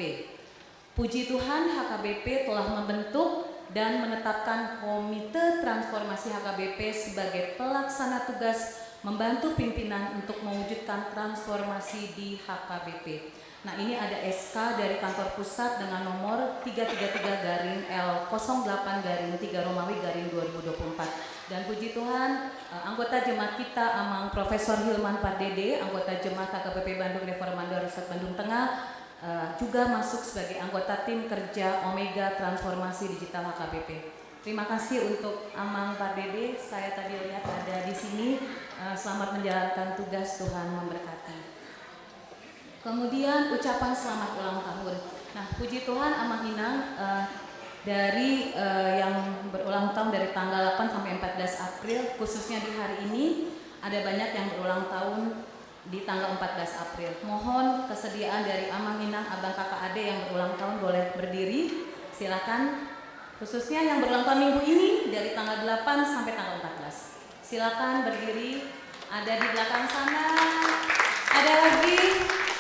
Puji Tuhan, H K B P telah membentuk dan menetapkan Komite Transformasi H K B P sebagai pelaksana tugas membantu pimpinan untuk mewujudkan transformasi di H K B P. Nah, ini ada S K dari kantor pusat dengan nomor tiga tiga tiga garing L kosong delapan garing tiga Romawi garing dua ribu dua puluh empat. Dan puji Tuhan, eh, anggota jemaat kita, Amang Profesor Hilman Pardede, anggota jemaat H K B P Bandung Reformanda Resort Bandung Tengah, eh, juga masuk sebagai anggota tim kerja Omega Transformasi Digital H K B P. Terima kasih untuk Amang Pardede, saya tadi lihat ada di sini. Eh, selamat menjalankan tugas, Tuhan memberkati. Kemudian ucapan selamat ulang tahun. Nah, puji Tuhan, Amang Inang, eh, dari, eh, yang berulang tahun dari tanggal delapan sampai empat belas April, khususnya di hari ini, ada banyak yang berulang tahun di tanggal empat belas April. Mohon kesediaan dari Amang Inang, Abang, Kakak, Ade yang berulang tahun boleh berdiri. Silakan. Khususnya yang berulang tahun minggu ini dari tanggal delapan sampai tanggal empat belas. Silakan berdiri. Ada di belakang sana. Ada lagi.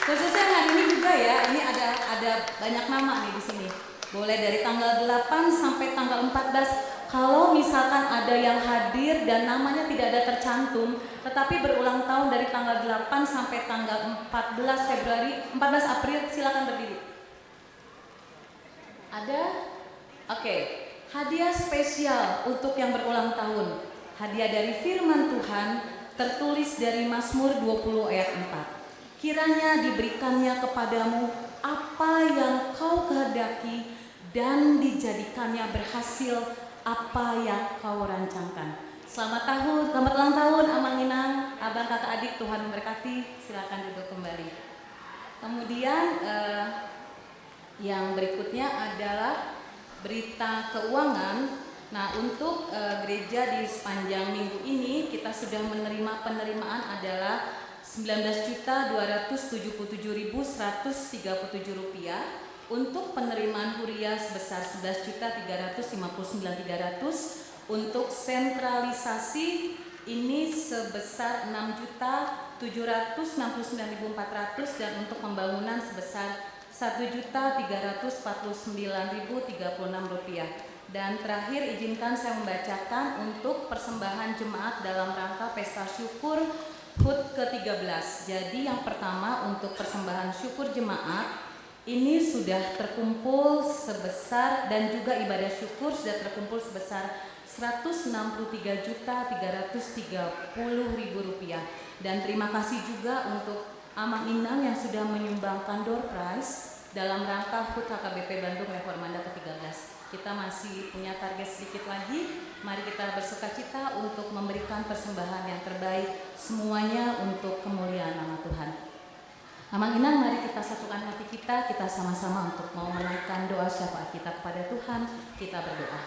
Khususnya hari ini juga ya. Ini ada, ada banyak nama nih di sini. Boleh dari tanggal delapan sampai tanggal empat belas. Kalau misalkan ada yang hadir dan namanya tidak ada tercantum, tetapi berulang tahun dari tanggal delapan sampai tanggal empat belas Februari, empat belas April, silakan berdiri. Ada? Oke. Hadiah spesial untuk yang berulang tahun. Hadiah dari firman Tuhan tertulis dari Mazmur dua puluh ayat empat. Kiranya diberikannya kepadamu apa yang kau kehendaki dan dijadikannya berhasil apa yang kau rancangkan. Selamat tahun, selamat ulang tahun, Amang Inang, Abang, Kakak, Adik, Tuhan memberkati. Silakan duduk kembali. Kemudian, eh, yang berikutnya adalah berita keuangan. Nah, untuk, eh, gereja di sepanjang minggu ini, kita sudah menerima penerimaan adalah sembilan belas juta dua ratus tujuh puluh tujuh ribu seratus tiga puluh tujuh rupiah. Untuk penerimaan huria sebesar sebelas juta tiga ratus lima puluh sembilan tiga ratus. Untuk sentralisasi ini sebesar enam juta tujuh ratus enam puluh sembilan ribu empat ratus, dan untuk pembangunan sebesar satu juta tiga ratus empat puluh sembilan ribu tiga puluh enam rupiah. Dan terakhir, izinkan saya membacakan untuk persembahan jemaat dalam rangka Pesta Syukur hut ketiga belas. Jadi, yang pertama, untuk persembahan syukur jemaat ini sudah terkumpul sebesar, dan juga ibadah syukur sudah terkumpul sebesar seratus enam puluh tiga juta tiga ratus tiga puluh ribu rupiah. Dan terima kasih juga untuk Amang Inang yang sudah menyumbangkan door prize dalam rangka hut H K B P Bandung Reformanda ketiga belas. Kita masih punya target sedikit lagi. Mari kita bersukacita untuk memberikan persembahan yang terbaik, semuanya untuk kemuliaan nama Tuhan. Amang Inang, mari kita satukan hati kita, kita sama-sama untuk mau menaikkan doa syafaat kita kepada Tuhan. Kita berdoa.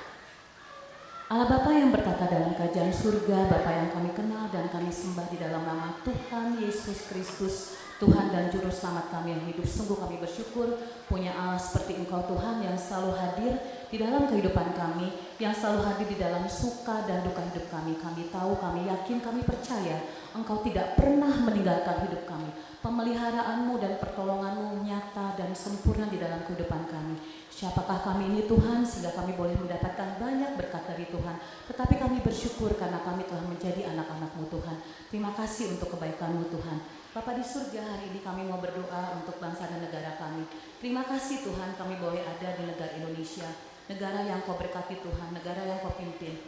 Allah Bapa yang bertata dalam kerajaan surga, Bapa yang kami kenal dan kami sembah di dalam nama Tuhan Yesus Kristus, Tuhan dan Juru Selamat kami yang hidup. Sungguh kami bersyukur punya Allah seperti Engkau, Tuhan, yang selalu hadir di dalam kehidupan kami, yang selalu hadir di dalam suka dan duka hidup kami. Kami tahu, kami yakin, kami percaya Engkau tidak pernah meninggalkan hidup kami. Pemeliharaan-Mu dan pertolongan-Mu nyata dan sempurna di dalam kehidupan kami. Siapakah kami ini, Tuhan, sehingga kami boleh mendapatkan banyak berkat dari Tuhan? Tetapi kami bersyukur karena kami telah menjadi anak-anak-Mu, Tuhan. Terima kasih untuk kebaikan-Mu, Tuhan. Bapa di surga, hari ini kami mau berdoa untuk bangsa dan negara kami. Terima kasih, Tuhan, kami boleh ada di negara Indonesia, negara yang Kau berkati, Tuhan, negara yang Kau pimpin.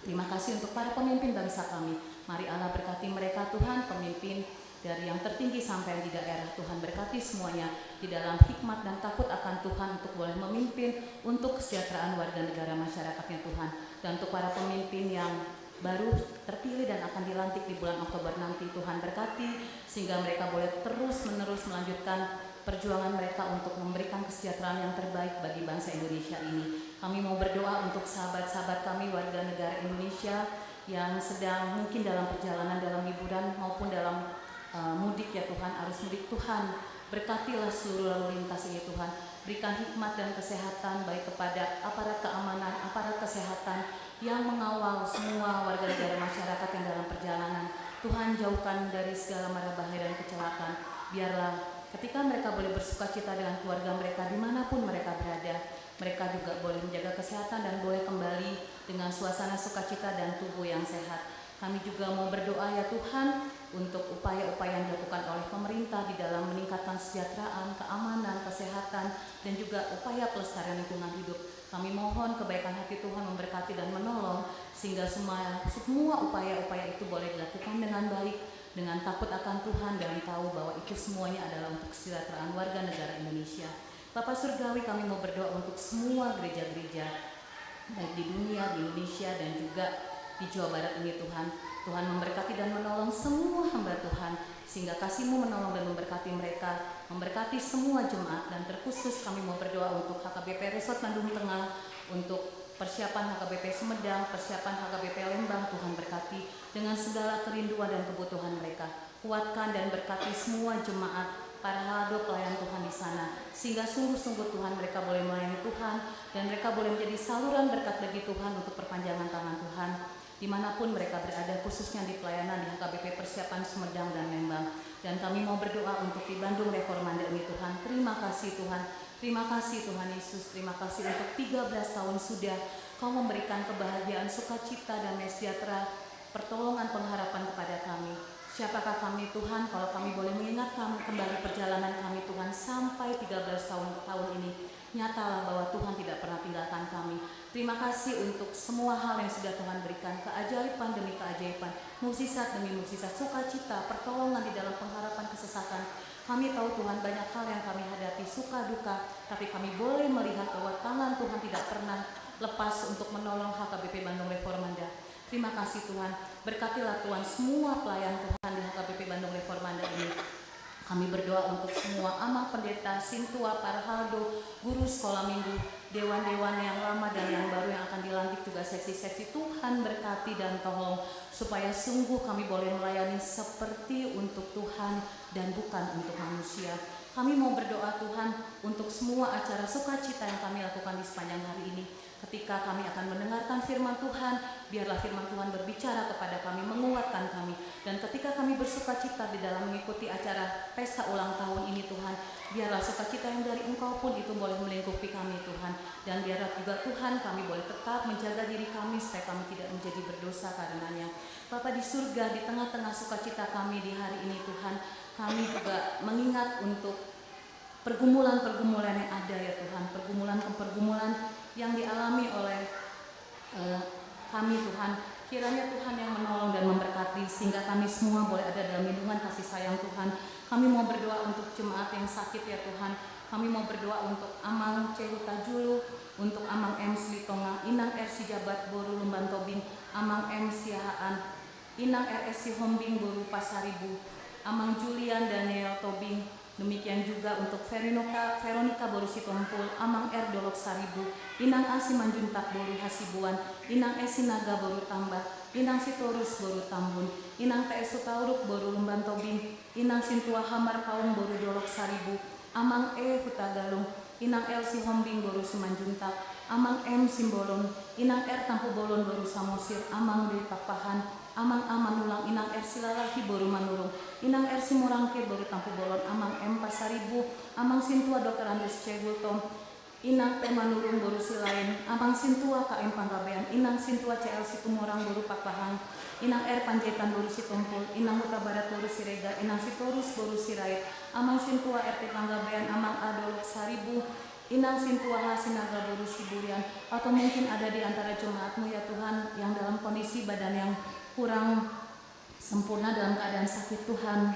Terima kasih untuk para pemimpin bangsa kami. Mari Allah berkati mereka, Tuhan, pemimpin dari yang tertinggi sampai yang di daerah. Tuhan, berkati semuanya di dalam hikmat dan takut akan Tuhan untuk boleh memimpin untuk kesejahteraan warga negara masyarakatnya, Tuhan. Dan untuk para pemimpin yang baru terpilih dan akan dilantik di bulan Oktober nanti, Tuhan, berkati sehingga mereka boleh terus-menerus melanjutkan perjuangan mereka untuk memberikan kesejahteraan yang terbaik bagi bangsa Indonesia ini. Kami mau berdoa untuk sahabat-sahabat kami, warga negara Indonesia yang sedang mungkin dalam perjalanan, dalam liburan maupun dalam, eh, mudik, ya Tuhan, arus mudik. Tuhan, berkatilah seluruh lalu lintas ini, Tuhan. Berikan hikmat dan kesehatan baik kepada aparat keamanan, aparat kesehatan yang mengawal semua warga negara masyarakat yang dalam perjalanan. Tuhan, jauhkan dari segala mara bahaya dan kecelakaan. Biarlah ketika mereka boleh bersukacita dengan keluarga mereka dimanapun mereka berada, mereka juga boleh menjaga kesehatan dan boleh kembali dengan suasana sukacita dan tubuh yang sehat. Kami juga mau berdoa, ya Tuhan, untuk upaya-upaya yang dilakukan oleh pemerintah di dalam meningkatkan kesejahteraan, keamanan, kesehatan, dan juga upaya pelestarian lingkungan hidup. Kami mohon kebaikan hati Tuhan memberkati dan menolong, sehingga semua, semua upaya-upaya itu boleh dilakukan dengan baik, dengan takut akan Tuhan, dan tahu bahwa itu semuanya adalah untuk kesejahteraan warga negara Indonesia. Bapa Surgawi, kami mau berdoa untuk semua gereja-gereja, baik di dunia, di Indonesia, dan juga di Jawa Barat ini, Tuhan. Tuhan memberkati dan menolong semua hamba Tuhan, sehingga kasih-Mu menolong dan memberkati mereka, memberkati semua jemaat, dan terkhusus kami mau berdoa untuk H K B P Resort Bandung Tengah, untuk persiapan H K B P Sumedang, persiapan H K B P Lembang. Tuhan, berkati dengan segala kerinduan dan kebutuhan mereka. Kuatkan dan berkati semua jemaat, para halado pelayan Tuhan di sana, sehingga sungguh-sungguh, Tuhan, mereka boleh melayani Tuhan, dan mereka boleh menjadi saluran berkat bagi Tuhan untuk perpanjangan tangan Tuhan. Dimanapun mereka berada, khususnya di pelayanan di H K B P Persiapan Sumedang dan Lembang. Dan kami mau berdoa untuk di Bandung Reformanda ini, Tuhan. Terima kasih, Tuhan, Terima kasih Tuhan Yesus, terima kasih untuk tiga belas tahun sudah Kau memberikan kebahagiaan, sukacita, damai sejahtera, pertolongan, pengharapan kepada kami. Siapakah kami Tuhan kalau kami boleh mengingat kami kembali perjalanan kami Tuhan sampai tiga belas tahun, tahun ini. Nyatalah bahwa Tuhan tidak pernah tinggalkan kami. Terima kasih untuk semua hal yang sudah Tuhan berikan, keajaiban demi keajaiban, mukjizat demi mukjizat, sukacita, pertolongan di dalam pengharapan, kesesakan. Kami tahu Tuhan banyak hal yang kami hadapi, suka duka, tapi kami boleh melihat bahwa tangan Tuhan tidak pernah lepas untuk menolong H K B P Bandung Reformanda. Terima kasih Tuhan, berkatilah Tuhan semua pelayan Tuhan di H K B P Bandung Reformanda ini. Kami berdoa untuk semua Amang Pendeta, Sintua, Parhaldo, guru sekolah minggu, dewan-dewan yang lama dan yang baru yang akan dilantik, juga seksi-seksi. Tuhan berkati dan tolong supaya sungguh kami boleh melayani seperti untuk Tuhan dan bukan untuk manusia. Kami mau berdoa Tuhan untuk semua acara sukacita yang kami lakukan di sepanjang hari ini. Ketika kami akan mendengarkan firman Tuhan, biarlah firman Tuhan berbicara kepada kami, menguatkan kami. Dan ketika kami bersukacita di dalam mengikuti acara pesta ulang tahun ini Tuhan, biarlah sukacita yang dari Engkau pun itu boleh melingkupi kami Tuhan. Dan biarlah juga Tuhan kami boleh tetap menjaga diri kami supaya kami tidak menjadi berdosa karenanya. Bapa di surga, di tengah-tengah sukacita kami di hari ini Tuhan, kami juga mengingat untuk pergumulan-pergumulan yang ada ya Tuhan, pergumulan-pergumulan yang dialami oleh eh, kami Tuhan. Kiranya Tuhan yang menolong dan memberkati sehingga kami semua boleh ada dalam lindungan kasih sayang Tuhan. Kami mau berdoa untuk jemaat yang sakit ya Tuhan. Kami mau berdoa untuk Amang C Hutajulu, untuk Amang M Silitonga, Inang R Sijabat boru Lumban Tobing, Amang M Siahaan, Inang R S Sihombing boru Pasaribu, Amang Julian Daniel Tobing, demikian juga untuk Veronica, Veronica boru Sitompul, Amang R Dolok Saribu, Inang A Simanjuntak boru Hasibuan, Inang S Sinaga boru Tambak, Inang Sitorus boru Tambun, Inang T S Hutauruk boru Lumban Tobing, Inang Sintua Hamar Paung boru Dolok Saribu, Amang E Hutagalung, Inang L Sihombing boru Simanjuntak, Amang M Simbolon, Inang R Tampubolon boru Samosir, Amang D Pakpahan, Amang A Manulang, Inang R Silalahi boru Manurung, Inang R Simorangkir boru Tampubolon, Amang M Pasaribu, Amang Sintua Dokter Andes Cegultom, Inang T Manurung boru Silain, Amang Sintua K M Panggabean, Inang Sintua C L Situmorang boru Pakpahan, Inang R Panjaitan boru Sitompul, Inang Hutabarat boru Siregar, Inang Sitorus boru Sirait, Amang Sintua R T Panggabean, Amang A Dolok Saribu, Inang Sintua H Sinaga boru Siburian, atau mungkin ada di antara jemaat-Mu ya Tuhan, yang dalam kondisi badan yang kurang sempurna, dalam keadaan sakit Tuhan.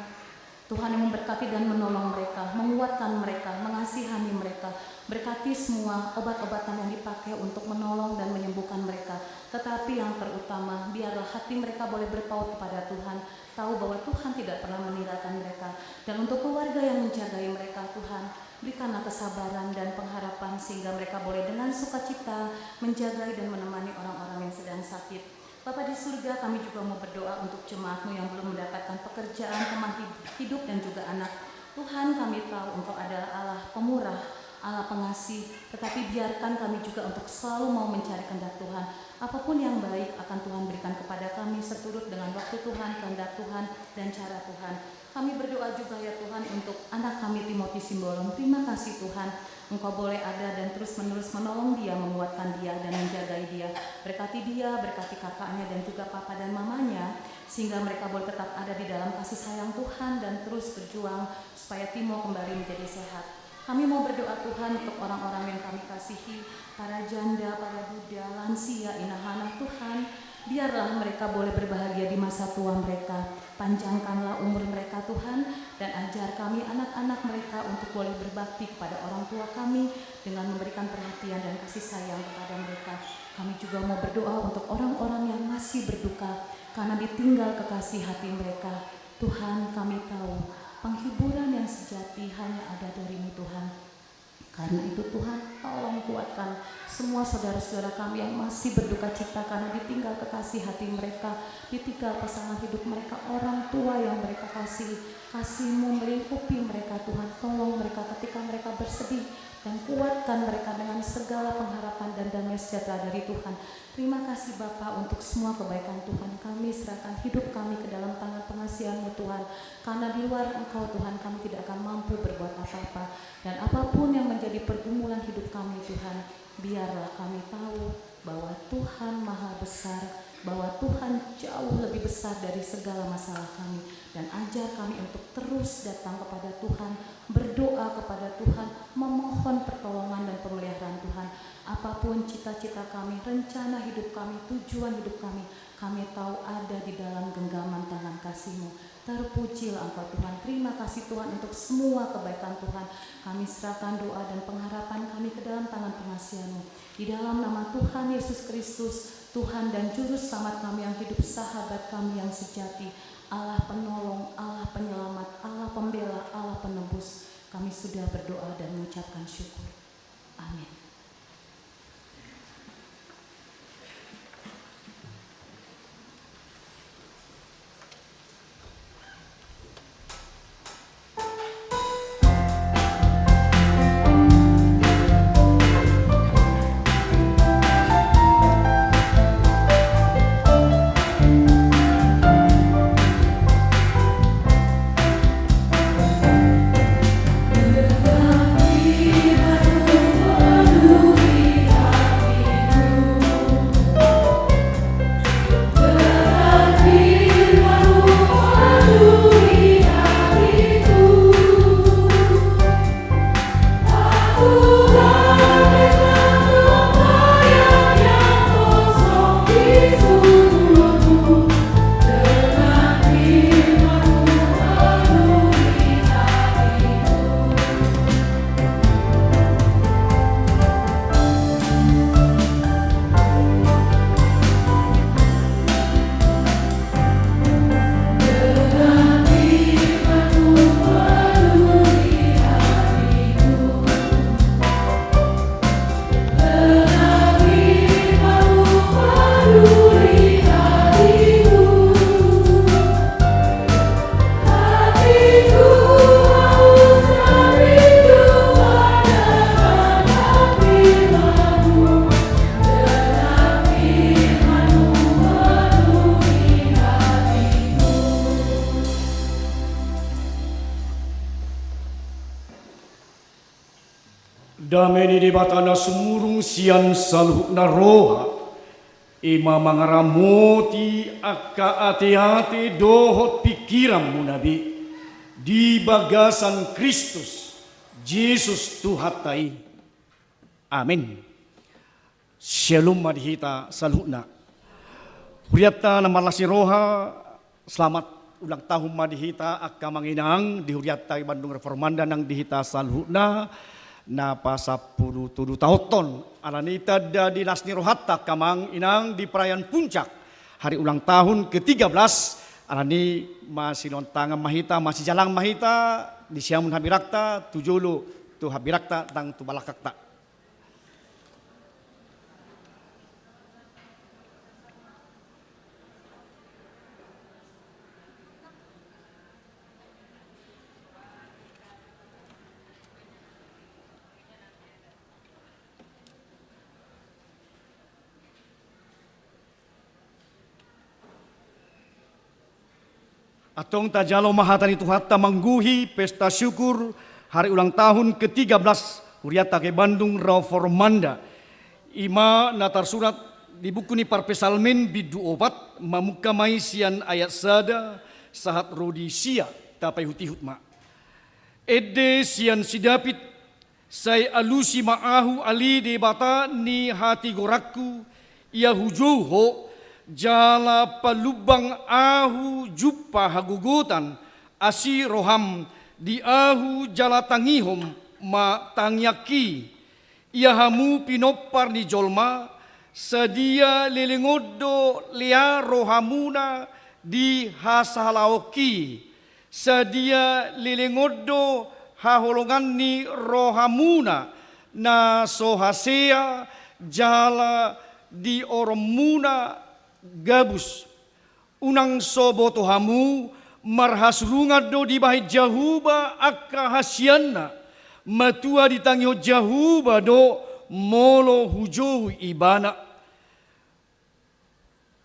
Tuhan yang memberkati dan menolong mereka, menguatkan mereka, mengasihani mereka. Berkati semua obat-obatan yang dipakai untuk menolong dan menyembuhkan mereka. Tetapi yang terutama, biarlah hati mereka boleh berpaut kepada Tuhan, tahu bahwa Tuhan tidak pernah meninggalkan mereka. Dan untuk keluarga yang menjagai mereka, Tuhan, berikanlah kesabaran dan pengharapan sehingga mereka boleh dengan sukacita menjagai dan menemani orang-orang yang sedang sakit. Bapa di surga, kami juga mau berdoa untuk jemaat-Mu yang belum mendapatkan pekerjaan, teman hid-, hidup, dan juga anak. Tuhan, kami tahu Engkau adalah Allah pemurah, Allah pengasih, tetapi biarkan kami juga untuk selalu mau mencari kehendak Tuhan. Apapun yang baik akan Tuhan berikan kepada kami seturut dengan waktu Tuhan, kehendak Tuhan, dan cara Tuhan. Kami berdoa juga ya Tuhan untuk anak kami Timothy Simbolon. Terima kasih Tuhan, Engkau boleh ada dan terus-menerus menolong dia, menguatkan dia, dan menjagai dia. Berkati dia, berkati kakaknya dan juga papa dan mamanya, sehingga mereka boleh tetap ada di dalam kasih sayang Tuhan dan terus berjuang supaya Timo kembali menjadi sehat. Kami mau berdoa Tuhan untuk orang-orang yang kami kasihi, para janda, para duda, lansia, inahana Tuhan. Biarlah mereka boleh berbahagia di masa tua mereka. Panjangkanlah umur mereka Tuhan, dan ajar kami anak-anak mereka untuk boleh berbakti kepada orang tua kami dengan memberikan perhatian dan kasih sayang kepada mereka. Kami juga mau berdoa untuk orang-orang yang masih berduka karena ditinggal kekasih hati mereka. Tuhan, kami tahu penghiburan yang sejati hanya ada dari-Mu Tuhan. Karena itu Tuhan, Tolong kuatkan semua saudara-saudara kami yang masih berduka cita karena ditinggal kekasih hati mereka, ditinggal pasangan hidup mereka, orang tua yang mereka kasihi. Kasih-Mu melingkupi mereka, Tuhan. Tolong mereka ketika mereka bersedih, dan kuatkan mereka dengan segala pengharapan dan damai sejahtera dari Tuhan. Terima kasih, Bapa, untuk semua kebaikan Tuhan. Kami serahkan hidup kami ke dalam tangan pengasihan-Mu, Tuhan. Karena di luar Engkau, Tuhan, kami tidak akan mampu berbuat apa-apa. Dan apapun yang menjadi pergumulan hidup kami, Tuhan, biarlah kami tahu bahwa Tuhan maha besar, bahwa Tuhan jauh lebih besar dari segala masalah kami. Dan ajar kami untuk terus datang kepada Tuhan, berdoa kepada Tuhan, memohon pertolongan dan pemeliharaan Tuhan. Apapun cita-cita kami, rencana hidup kami, tujuan hidup kami, kami tahu ada di dalam genggaman tangan kasih-Mu. Terpujilah Engkau, Tuhan. Terima kasih, Tuhan, untuk semua kebaikan Tuhan. Kami serahkan doa dan pengharapan kami ke dalam tangan pengasihan-Mu. Di dalam nama Tuhan Yesus Kristus, Tuhan dan Juru Selamat kami yang hidup, Sahabat kami yang sejati, Allah penolong, Allah penyelamat, Allah pembela, Allah penebus, kami sudah berdoa dan mengucapkan syukur. Amin. Dame ni Debata na sumurung sian saluhutna roha, i ma mangaramoti angka ateate dohot pingkiranmuna be di bagasan Kristus Jesus Tuhanta i. Amin. Syalom ma di hita saluhutna. Hurianta na marlas ni roha, selamat ulang tahun ma di hita angka amang inang, di hurianta i Bandung Reformanda nang di hita saluhutna, na pasampulu tolu taonhon. Alani i tanda ni las ni rohanta angka amang inang di perayaan puncak hari ulang tahun ketiga belas, alani i masiloan tangan ma hita, masijalang ma hita, di siamun hambirangta, tu jolo tu hambirangta, nang tu balakangta. Antong tajalo ma hata ni Tuhanta manggohi pesta syukur hari ulang tahun ketiga belas hurianta G Bandung Reformanda. I ma na tarsurat di buku ni Parpsalmen bindu opat, mamungka ma i sian ayat sada sahat ro di sia, tapaihutihut ma. Ende sian si David. Sai alusi ma ahu ale Debata ni hatigoranku, ia hujou Ho, jala palumbang ahu jumpa hagogotan, asi roham di ahu jala tangihon ma tangiangki. Ia hamu pinompar ni jolma, sadia leleng on do lea rohamuna di hasahalaonki. Sadia leleng on do haholongan ni rohamuna na so hasea jala di oromuna gabus. Unang so boto hamu, marhasurungan do dibahen Jahowa angka hasianna, matua ditangihon Jahowa do molo hujou ibana.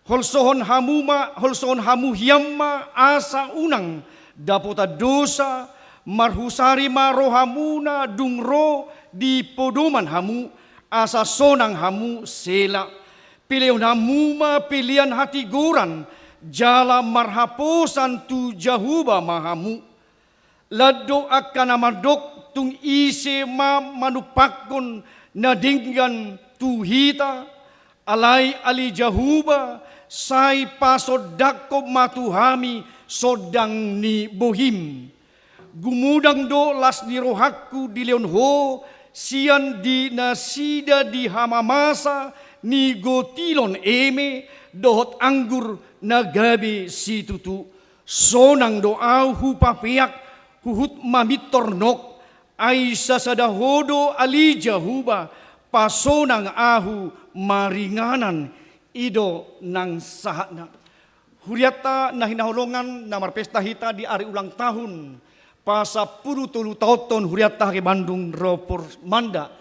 Holsohon hamu ma, holsohon hamu hian ma asa unang dapotan dosa, marhusari ma rohamuna dung ro di podoman hamu, asa sonang hamu. Sela. Pelehon hamu ma pelean hatigoran, jala marhaposan tu Jahowa ma hamu. Lan do angka na mandok, tung ise ma manumpakkon na denggan tu hita? Alai ale Jahowa, sai pasondangkon ma tu hami sondang ni bohim. Gumodang do las ni rohangku dilehon Ho sian di nasida di hamamasa ni gotilon eme dohot anggur na gabe situtu. Sonang do ahu hupapeak huhut mamintor nok, ai sasada Ho do ale Jahowa, pasonang ahu maringanan. I do nang sahatna. Hurianta na hinaholongan, na marpesta hita di ari ulang tahun pasampulu tolu taonhon hurianta Hage Bandung ro Porsmanda.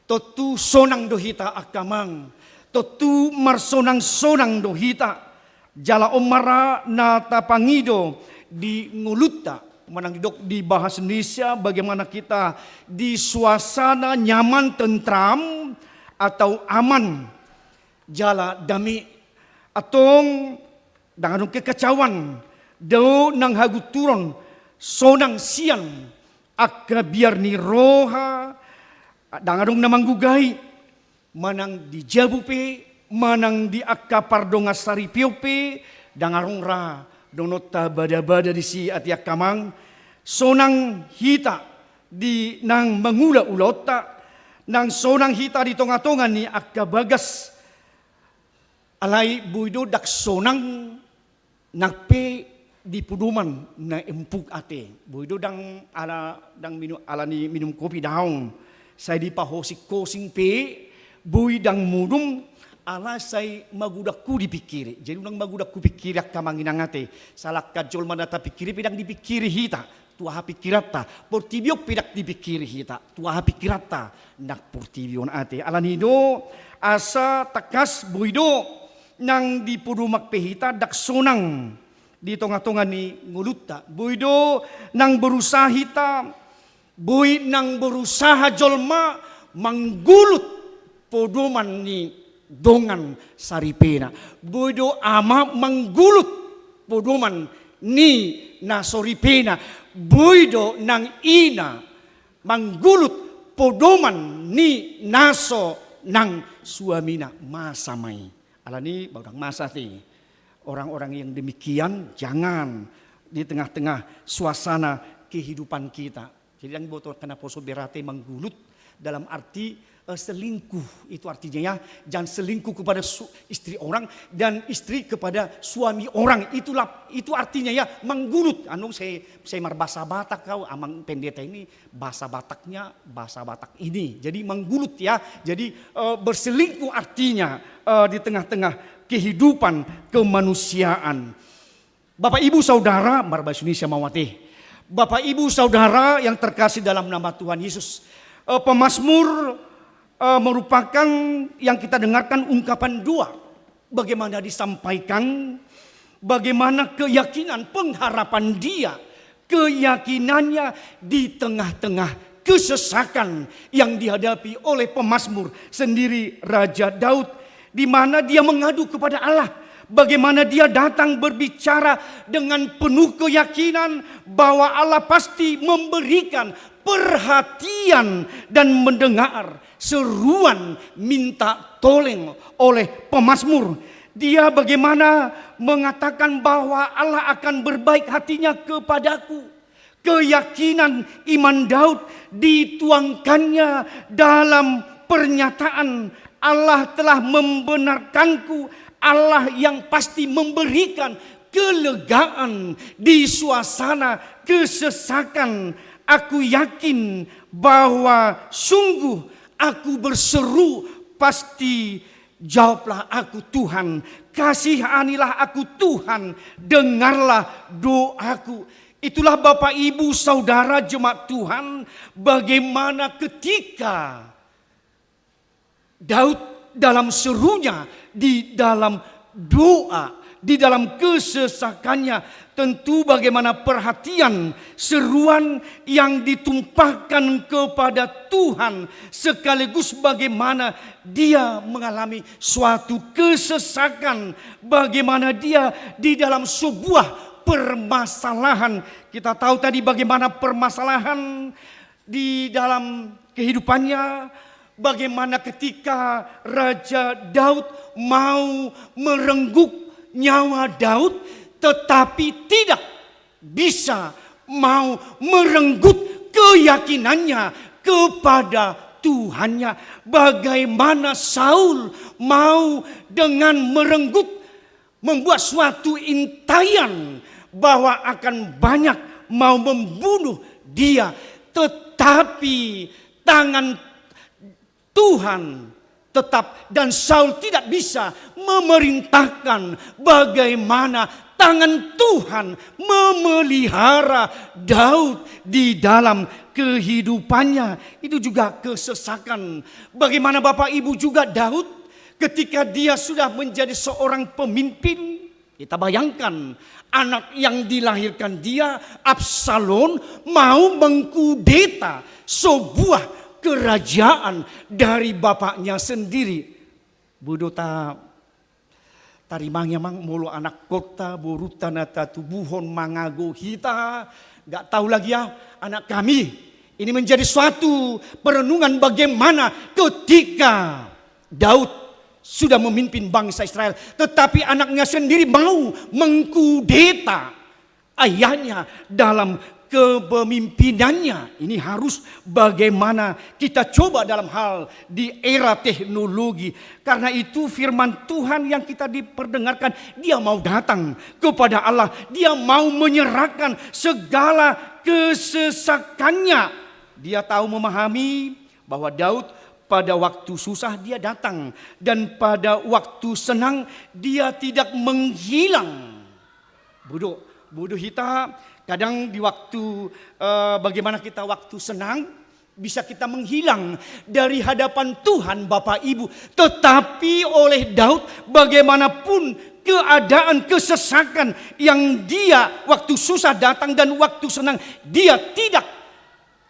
Tontu sonang do hita angka amang, tontu marsonang-sonang do hita. Jala on ma ra na tapangido di ngolunta, manang didok di bahasa Indonesia, bagaimana kita di suasana nyaman, tentram, atau aman, jala dame. Antong ndang adong kekacauan, dao nang hagunturon, sonang sian angka biar ni roha, ndang adong na manggugai, manang di jabu pe, manang di angka pardongan saripeon pe, ndang adong ra dohononta bada-bada disi ate angka amang. Sonang hita di nang mangula ulaonta, nang sonang hita di tonga-tonga ni angka bagas. Alai boi do ndang sonang nang pe di podoman na empuk ate. Boi do ndang ala, ndang minum, ala ni minum kopi daong, sai dipahosing-hosing pe boi ndang modom, ala sai magodang hupikiri. Jadi unang magodang hupikiri angka amang inang ate. Salangkan jolma na tapikiri pe ndang dipikiri hita tu aha pikiranta. Portibi on pe ndang dipikiri hita tu aha pikiranta nang portibi on ate. Ala ni do asa tangkas boi do nang di podoman pe hita ndang sonang di tonga-tonga ni ngolunta. Boi do nang berusaha hita, boi nang berusaha jolma manggulut podoman ni dongan saripena. Boi do ama manggulut podoman ni na so ripena. Boi do nang ina manggulut podoman ni na so nang suamina. Masa ma i. Ala ni ba ndang masa ate. Orang-orang yang demikian jangan di tengah-tengah suasana kehidupan kita. Jadi ndang diboto angka naposo berarti manggulut dalam arti, eh, selingkuh. Itu artinya ya, jangan selingkuh kepada su-, istri orang dan istri kepada suami orang. Itulah, itu artinya ya, manggulut. Anu, saya, saya marbahasa Batak kau, amang pendeta ini bahasa Bataknya, bahasa Batak ini. Jadi manggulut ya. Jadi, eh, berselingkuh artinya, eh, di tengah-tengah kehidupan kemanusiaan. Bapak Ibu Saudara, marbahasa Indonesia ma au ate. Bapak Ibu Saudara yang terkasih dalam nama Tuhan Yesus, eh, pemazmur, eh, merupakan yang kita dengarkan ungkapan doa. Bagaimana disampaikan, bagaimana keyakinan, pengharapan dia, keyakinannya di tengah-tengah kesesakan yang dihadapi oleh pemazmur sendiri, Raja Daud, di mana dia mengadu kepada Allah, bagaimana dia datang berbicara dengan penuh keyakinan bahwa Allah pasti memberikan perhatian dan mendengar seruan minta tolong oleh pemazmur. Dia bagaimana mengatakan bahwa Allah akan berbaik hatinya kepadaku. Keyakinan iman Daud dituangkannya dalam pernyataan, "Allah telah membenarkanku." Allah yang pasti memberikan kelegaan di suasana kesesakan. Aku yakin bahwa sungguh aku berseru, pasti jawablah aku, Tuhan. Kasihanilah aku, Tuhan, dengarlah doaku. Itulah Bapak, Ibu, Saudara, jemaat Tuhan, bagaimana ketika Daud dalam serunya, di dalam doa, di dalam kesesakannya, tentu bagaimana perhatian, seruan yang ditumpahkan kepada Tuhan, sekaligus bagaimana dia mengalami suatu kesesakan, bagaimana dia di dalam sebuah permasalahan. Kita tahu tadi bagaimana permasalahan di dalam kehidupannya, bagaimana ketika Raja Daud mau merenggut nyawa Daud, tetapi tidak bisa mau merenggut keyakinannya kepada Tuhannya. Bagaimana Saul mau dengan merenggut, membuat suatu intaian bahwa akan banyak mau membunuh dia, tetapi tangan Tuhan tetap, dan Saul tidak bisa memerintahkan bagaimana tangan Tuhan memelihara Daud di dalam kehidupannya. Itu juga kesesakan. Bagaimana Bapak Ibu juga Daud, ketika dia sudah menjadi seorang pemimpin, kita bayangkan, anak yang dilahirkan dia, Absalom, mau mengkudeta sebuah kerajaan dari bapaknya sendiri. Bodo ta, tarimangi amang, molo anakhonta, borunta na tatubuhon mangago hita, nggak tahu lagi ya, anak kami. Ini menjadi suatu perenungan bagaimana ketika Daud sudah memimpin bangsa Israel, tetapi anaknya sendiri mau mengkudeta ayahnya dalam kepemimpinannya. Ini harus bagaimana kita coba dalam hal di era teknologi. Karena itu firman Tuhan yang kita diperdengarkan, dia mau datang kepada Allah, dia mau menyerahkan segala kesesakannya. Dia tahu, memahami bahwa Daud pada waktu susah dia datang, dan pada waktu senang dia tidak menghilang. Bodo, bodo hita, kadang di waktu, eh, bagaimana kita waktu senang, bisa kita menghilang dari hadapan Tuhan, Bapak Ibu. Tetapi oleh Daud, bagaimanapun keadaan kesesakan yang dia waktu susah datang dan waktu senang, dia tidak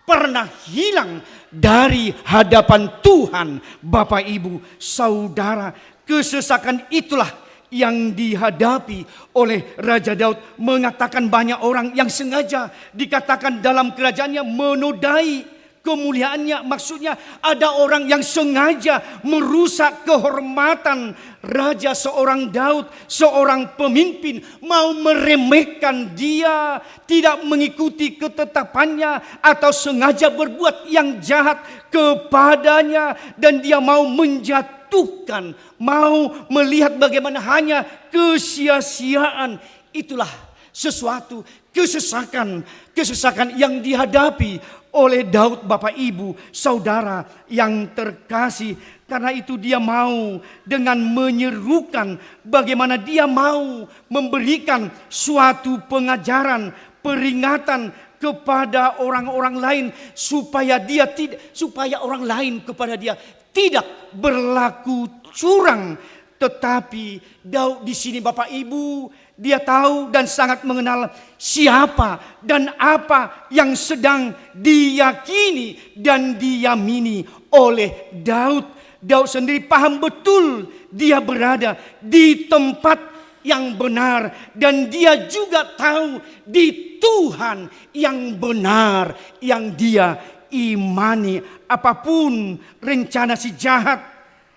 pernah hilang dari hadapan Tuhan, Bapak, Ibu, Saudara. Kesesakan itulah yang dihadapi oleh Raja Daud, mengatakan banyak orang yang sengaja dikatakan dalam kerajaannya menodai kemuliaannya. Maksudnya, ada orang yang sengaja merusak kehormatan raja, seorang Daud, seorang pemimpin, mau meremehkan dia, tidak mengikuti ketetapannya, atau sengaja berbuat yang jahat kepadanya, dan dia mau menjatuhkan, mau melihat bagaimana hanya kesia-siaan. Itulah sesuatu kesesakan, kesesakan yang dihadapi oleh Daud, Bapak, Ibu, Saudara yang terkasih. Karena itu dia mau dengan menyerukan bagaimana dia mau memberikan suatu pengajaran, peringatan kepada orang-orang lain, supaya dia tid-, supaya orang lain kepada dia tidak berlaku curang. Tetapi Daud di sini, Bapak, Ibu, dia tahu dan sangat mengenal siapa dan apa yang sedang diyakini dan diyamini oleh Daud. Daud sendiri paham betul dia berada di tempat yang benar, dan dia juga tahu di Tuhan yang benar yang dia imani. Apapun rencana si jahat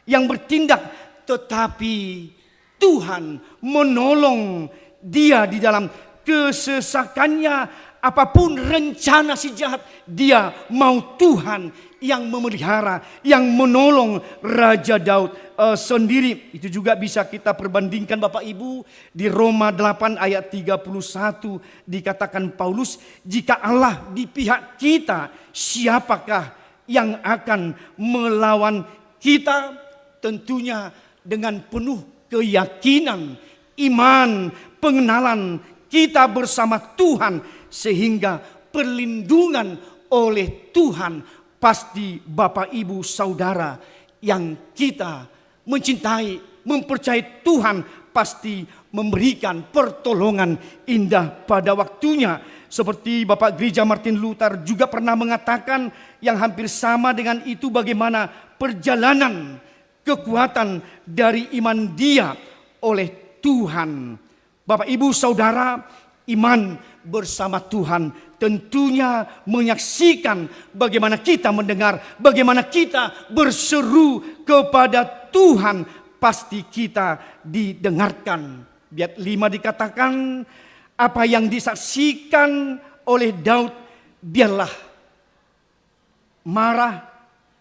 yang bertindak, tetapi Tuhan menolong dia di dalam kesesakannya. Apapun rencana si jahat, dia mau Tuhan yang memelihara, yang menolong Raja Daud, eh, sendiri. Itu juga bisa kita perbandingkan, Bapak, Ibu, di Roma delapan ayat tiga puluh satu, dikatakan Paulus, "Jika Allah di pihak kita, siapakah yang akan melawan kita, tentunya dengan penuh keyakinan, iman, pengenalan kita bersama Tuhan, sehingga perlindungan oleh Tuhan. Pasti Bapak, Ibu, Saudara yang kita mencintai, mempercayai Tuhan pasti memberikan pertolongan indah pada waktunya. Seperti Bapak Gereja Martin Luther juga pernah mengatakan yang hampir sama dengan itu, bagaimana perjalanan kekuatan dari iman dia oleh Tuhan. Bapak, Ibu, Saudara, iman bersama Tuhan tentunya menyaksikan bagaimana kita mendengar, bagaimana kita berseru kepada Tuhan, pasti kita didengarkan. Di ayat lima dikatakan, apa yang disaksikan oleh Daud, biarlah marah,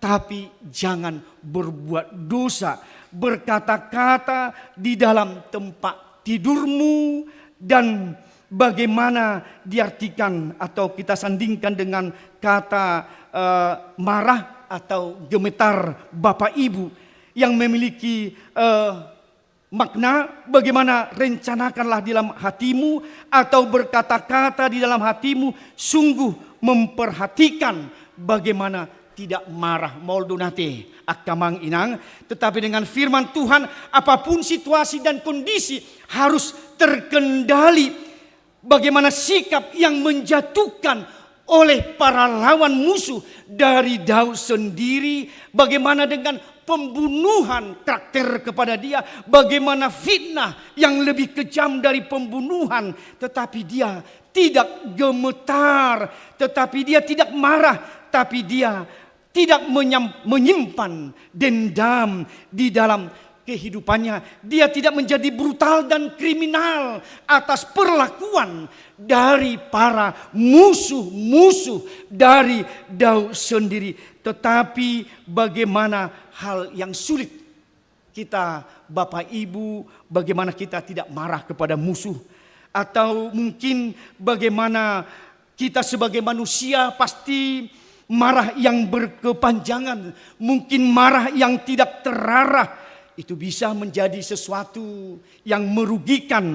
tapi jangan berbuat dosa, berkata-kata di dalam tempat tidurmu, dan bagaimana diartikan atau kita sandingkan dengan kata, eh, marah atau gemetar, Bapak Ibu, yang memiliki, eh, makna, bagaimana rencanakanlah di dalam hatimu, atau berkata-kata di dalam hatimu, sungguh memperhatikan bagaimana tidak marah. Maol do nate, angka amang inang, tetapi dengan firman Tuhan, apapun situasi dan kondisi harus terkendali. Bagaimana sikap yang menjatuhkan oleh para lawan musuh dari Daud sendiri, bagaimana dengan pembunuhan karakter kepada dia, bagaimana fitnah yang lebih kejam dari pembunuhan, tetapi dia tidak gemetar, tetapi dia tidak marah, tapi dia tidak menyam-, menyimpan dendam di dalam kehidupannya. Dia tidak menjadi brutal dan kriminal atas perlakuan dari para musuh-musuh dari Daud sendiri. Tetapi bagaimana hal yang sulit kita, Bapak Ibu, bagaimana kita tidak marah kepada musuh? Atau mungkin bagaimana kita sebagai manusia pasti marah yang berkepanjangan, mungkin marah yang tidak terarah, itu bisa menjadi sesuatu yang merugikan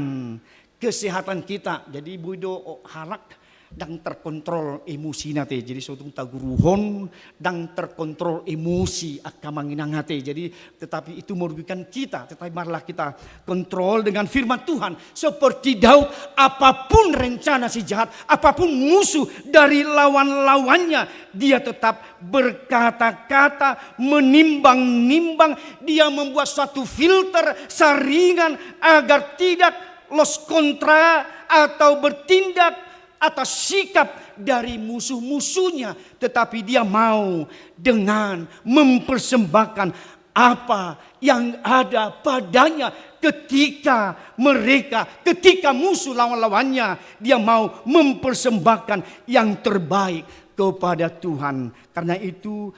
kesehatan kita. Jadi, boi do halak ndang terkontrol emosina te. Jadi, so tung taguruhon, ndang terkontrol emosi angka amang inang ate. Jadi, tetapi itu merugikan kita. Tetapi marilah kita kontrol dengan firman Tuhan. Seperti Daud, apapun rencana si jahat, apapun musuh dari lawan-lawannya, dia tetap berkata-kata, menimbang-nimbang, dia membuat suatu filter, saringan, agar tidak lost kontra atau bertindak atas sikap dari musuh-musuhnya, tetapi dia mau dengan mempersembahkan apa yang ada padanya ketika mereka, ketika musuh lawan-lawannya, dia mau mempersembahkan yang terbaik kepada Tuhan. Karena itu,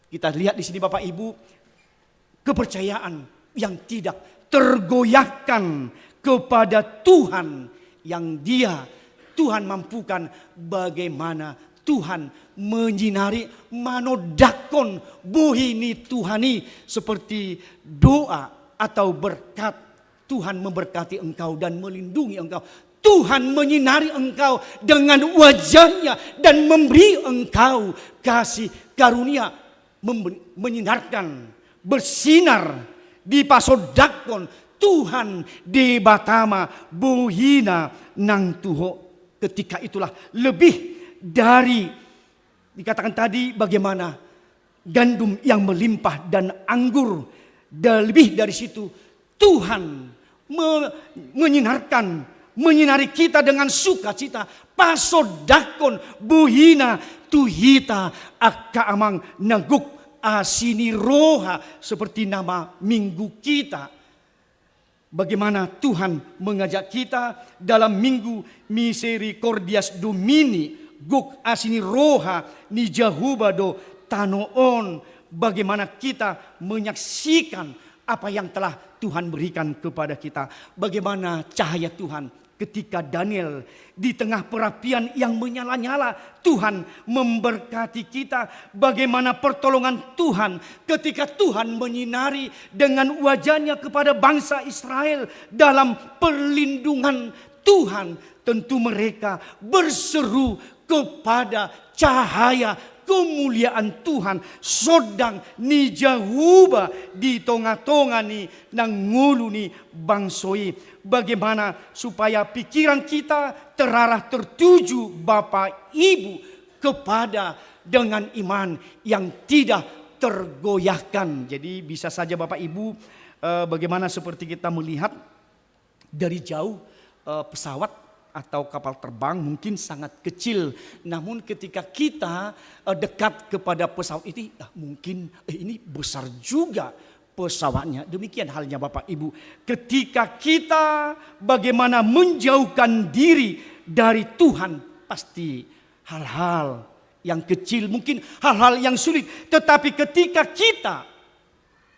kita lihat di sini, Bapak Ibu, kepercayaan yang tidak tergoyahkan kepada Tuhan, yang dia, Tuhan mampukan bagaimana Tuhan menyinari, manodakkon bohi ni Tuhan i, seperti doa atau berkat. Tuhan memberkati engkau dan melindungi engkau. Tuhan menyinari engkau dengan wajah-Nya dan memberi engkau kasih karunia, mem-, menyinarkan, bersinar, dipasodakkon Tuhan Debata ma bohina nang tu ho. Ketika itulah lebih dari, dikatakan tadi, bagaimana gandum yang melimpah dan anggur, dan lebih dari situ, Tuhan me-, menyinarkan, menyinari kita dengan sukacita, pasodakkon bohina tu hita, angka amang, na gok asi ni roha, seperti nama minggu kita. Bagaimana Tuhan mengajak kita dalam Minggu Misericordias Domini, gok asi ni roha ni Jahowa do tano on. Bagaimana kita menyaksikan apa yang telah Tuhan berikan kepada kita? Bagaimana cahaya Tuhan Ketika Daniel di tengah perapian yang menyala-nyala, Tuhan memberkati kita. Bagaimana pertolongan Tuhan ketika Tuhan menyinari dengan wajah-Nya kepada bangsa Israel dalam perlindungan Tuhan, tentu mereka berseru kepada cahaya kemuliaan Tuhan, sondang ni Jahowa di tonga-tonga ni na ngolu ni bangso i. Bagaimana supaya pikiran kita terarah, tertuju, Bapak Ibu, kepada dengan iman yang tidak tergoyahkan. Jadi bisa saja Bapak Ibu, eh, bagaimana seperti kita melihat dari jauh, eh, pesawat atau kapal terbang mungkin sangat kecil. Namun ketika kita, eh, dekat kepada pesawat ini, ah, mungkin, eh, ini besar juga pesawatnya. Demikian halnya Bapak Ibu. Ketika kita bagaimana menjauhkan diri dari Tuhan, pasti hal-hal yang kecil, mungkin hal-hal yang sulit. Tetapi ketika kita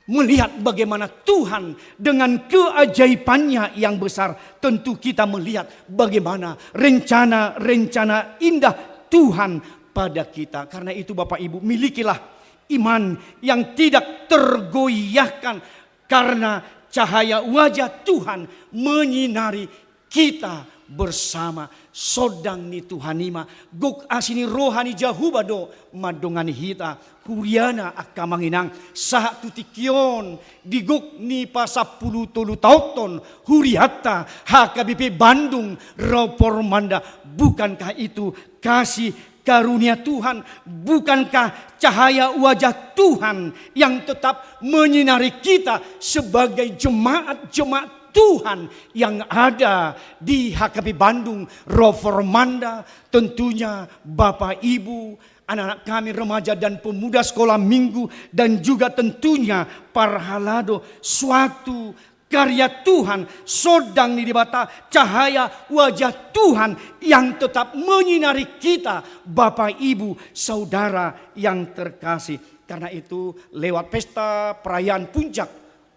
melihat bagaimana Tuhan dengan keajaiban-Nya yang besar, tentu kita melihat bagaimana rencana-rencana indah Tuhan pada kita. Karena itu, Bapak Ibu, milikilah iman yang tidak tergoyahkan, karena cahaya wajah Tuhan menyinari kita bersama. Sondang ni Tuhan i ma, gok asi ni roha ni Jahowa do mandongani hita. Huriana angka amang inang, sahat tu tingki on, di gok ni pasampulu tolu taonhon hurianta H K B P Bandung Rau Formanda, bukankah itu kasih karunia Tuhan? Bukankah cahaya wajah Tuhan yang tetap menyinari kita sebagai jemaat-jemaat Tuhan yang ada di H K B P Bandung Rau Formanda? Tentunya Bapak Ibu, anak-anak kami remaja dan pemuda sekolah minggu, dan juga tentunya parhalado, suatu karya Tuhan, sondang ni Debata, cahaya wajah Tuhan yang tetap menyinari kita, Bapak Ibu Saudara yang terkasih. Karena itu, lewat pesta perayaan puncak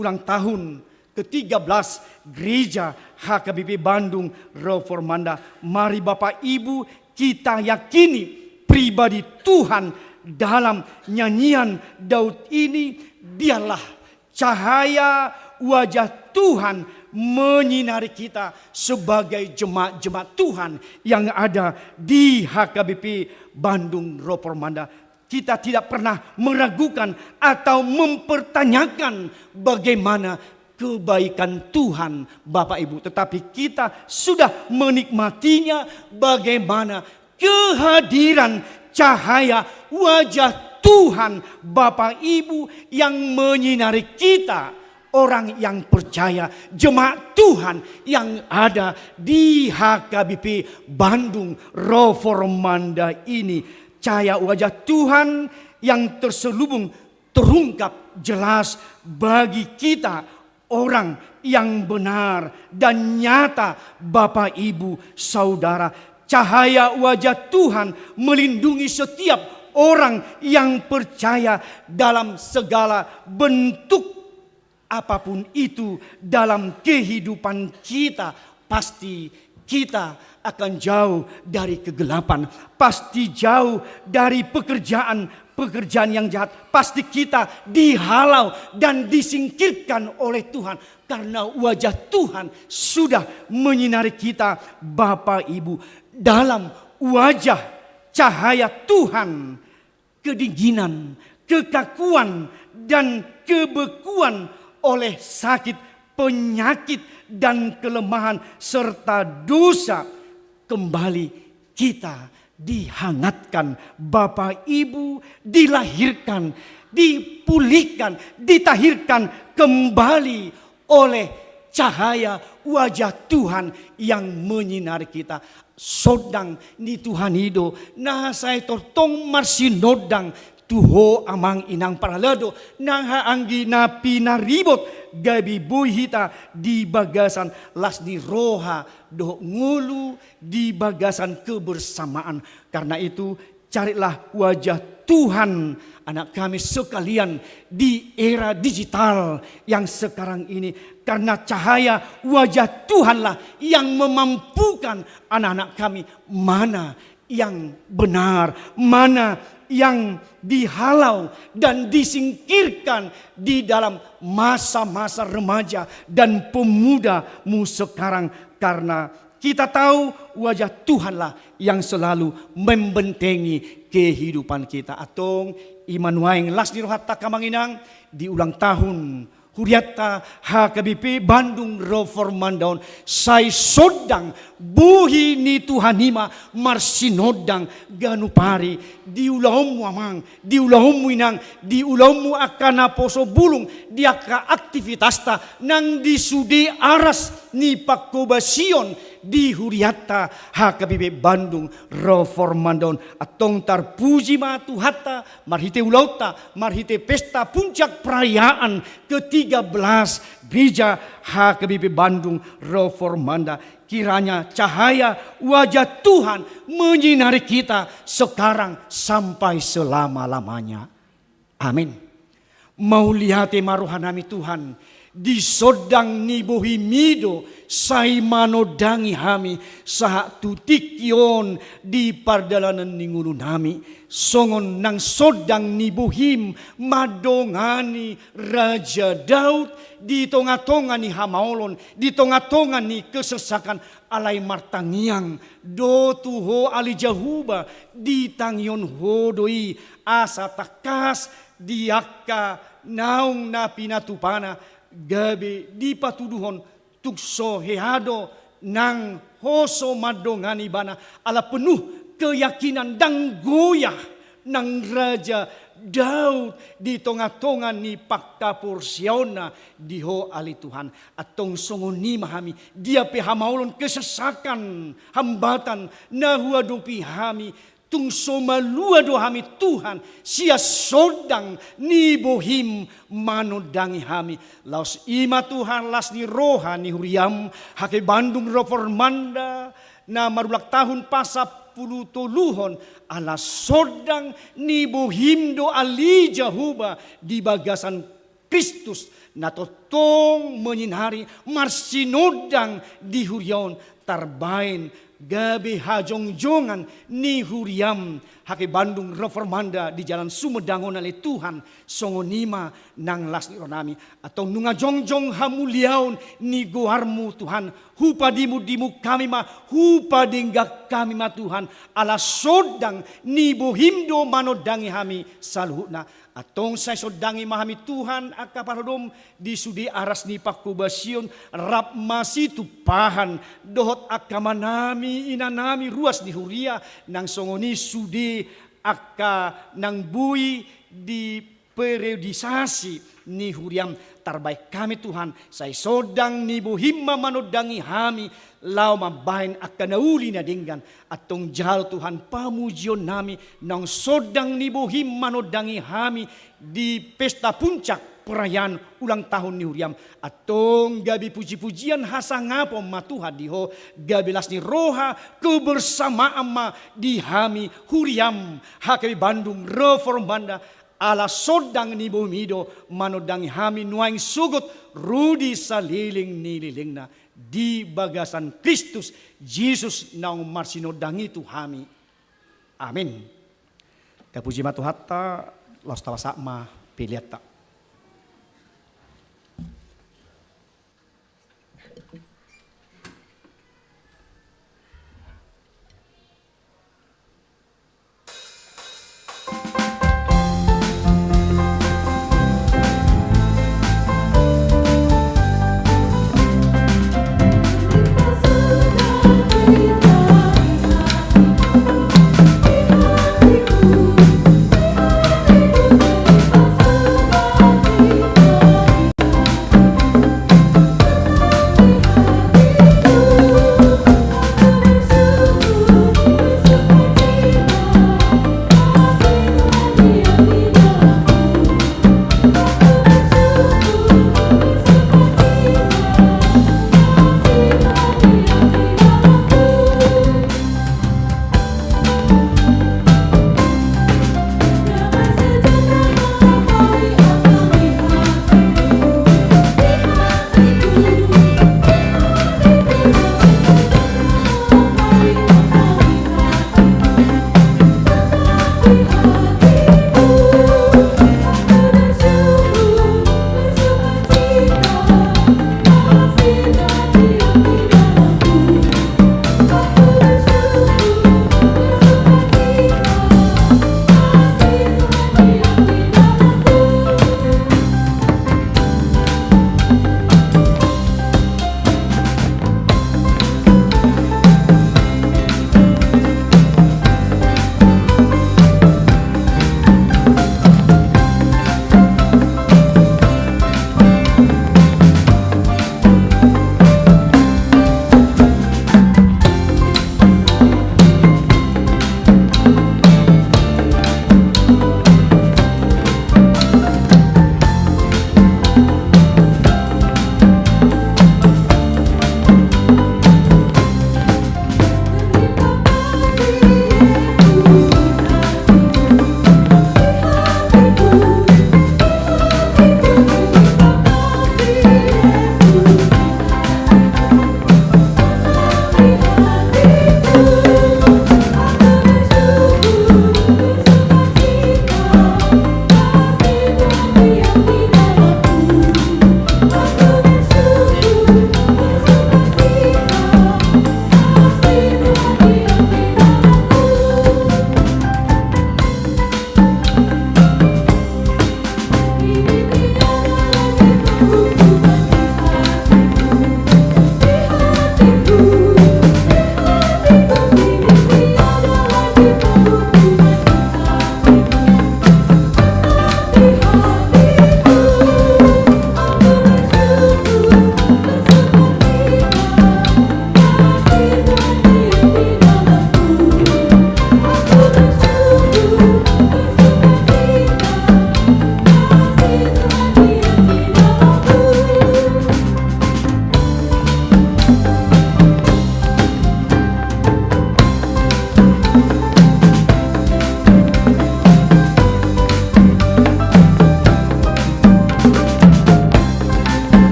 ulang tahun ketiga belas Gereja H K B P Bandung Rau Formanda, mari Bapak Ibu kita yakini pribadi Tuhan dalam nyanyian Daud ini. Biarlah cahaya wajah Tuhan menyinari kita sebagai jemaat-jemaat Tuhan yang ada di H K B P Bandung Rau Formanda. Kita tidak pernah meragukan atau mempertanyakan bagaimana kebaikan Tuhan, Bapak Ibu, tetapi kita sudah menikmatinya, bagaimana kehadiran cahaya wajah Tuhan, Bapak Ibu, yang menyinari kita, orang yang percaya, jemaat Tuhan yang ada di H K B P Bandung Rau Formanda ini. Cahaya wajah Tuhan yang terselubung, terungkap jelas bagi kita, orang yang benar dan nyata, Bapak, Ibu, Saudara. Cahaya wajah Tuhan melindungi setiap orang yang percaya dalam segala bentuk apapun itu dalam kehidupan kita. Pasti kita akan jauh dari kegelapan, pasti jauh dari pekerjaan-pekerjaan yang jahat, pasti kita dihalau dan disingkirkan oleh Tuhan, karena wajah Tuhan sudah menyinari kita, Bapak Ibu. Dalam wajah cahaya Tuhan, kedinginan, kekakuan, dan kebekuan oleh sakit, penyakit, dan kelemahan serta dosa, kembali kita dihangatkan, Bapak Ibu, dilahirkan, dipulihkan, ditahirkan kembali oleh cahaya wajah Tuhan yang menyinari kita. Sondang ni Tuhan i do na sai tongtong marsinondang tu ho, amang inang parhalado, nang haha anggi na pinaribot, gabe boi hita di bagasan las ni roha dohot ngolu, di bagasan kebersamaan. Karena itu, Carilah wajah Tuhan, anak kami sekalian, di era digital yang sekarang ini. Karena cahaya wajah Tuhanlah yang memampukan anak-anak kami mana yang benar, mana yang dihalau dan disingkirkan di dalam masa-masa remaja dan pemudamu sekarang. Karena kita tahu wajah Tuhanlah yang selalu membentengi kehidupan kita. Antong, i ma nuaeng las ni rohanta, angka amang inang, di ulang tahun hurianta H K B P Bandung Reformanda on, sai sondang bohi ni Tuhan i ma marsinondang ganup ari di ulaonmu, amang, di ulaonmu, inang, di ulaonmu angka naposo bulung, di angka aktivitasta nang di sude aras ni pangkobasion di hurianta H K B P Bandung Reformanda on. Antong, tarpuji ma Tuhanta marhite ulaonta, marhite pesta puncak perayaan ketiga belas Gereja H K B P Bandung Reformanda. Kiranya cahaya wajah Tuhan menyinari kita sekarang sampai selama-lamanya. Amin. Mauliate ma rohanami, Tuhan, di sondang ni bohimi do sai manondangi hami sahat tu tingki on di pardalanan ni ngolunami. Songon nang sondang ni bohim mandongani Raja Daud di tonga-tonga ni hamaolon, di tonga-tonga ni kesesakan, alai martangiang do tu Ho ale Jahowa, ditangihon Ho do i asa tangkas di angka naung na pinatupana, gabe dipatuduhon tung so hea do nang hoso mandongani ibana, ala penuh keyakinan ndang goyah nang Raja Daud di tonga-tonga ni panghaporseaonna di Ho ale Tuhan. Antong songon i ma hami, dia pe hamaolon, kesesakan, hambatan na huadopi hami, tung so malua do hami, Tuhan, sian sondang ni bohim manondangi hami. Laos i ma, Tuhan, las ni roha ni huriam H K Bandung Reformanda na marulang tahun pasampulutoluhon, ala sondang ni bohim do ale Jahowa di bagasan Kristus na tongtong menyinari, marsinondang di huria on, tarbaen gabe hajongjongan ni huriam H K Bandung Reformanda di Jalan Sumedang on, ale Tuhan. Songon i ma nang las ni rohanami. Antong nunga jongjong hamuliaon ni goarmu, Tuhan, hupadimundimun hami ma, hupadenggan hami ma, Tuhan, ala sondang ni bohim do manondangi hami saluhutna. Antong sai sondangi ma hami, Tuhan, angka parhodom di sude aras ni pangkobasion, rap masitumpahan dohot angka amanami, inanami, ruas ni huria, nang songon i sude angka nang boi di periodisasi ni huriam. Tarbaen hami, Tuhan, sai sondang ni bohim ma manondangi hami laho mambaen angka na uli na denggan. Antong jalo, Tuhan, pamujionnami naung sondang ni bohim manondangi hami di pesta puncak perayaan ulang tahun ni huriam. Antong gabe pujipujian hasangapon ma, Tuhan, di Ho, gabe las ni roha kebersamaan ma di hami huriam H K B Bandung Reformanda, ala sondang ni bohimi do manondangi hami nuaeng sogot ro di saleleng ni lelengna di bagasan Kristus Jesus naung marsinondang i tu hami. Amin. Tapuji ma Tuhanta, laos tapasahat ma peleanta.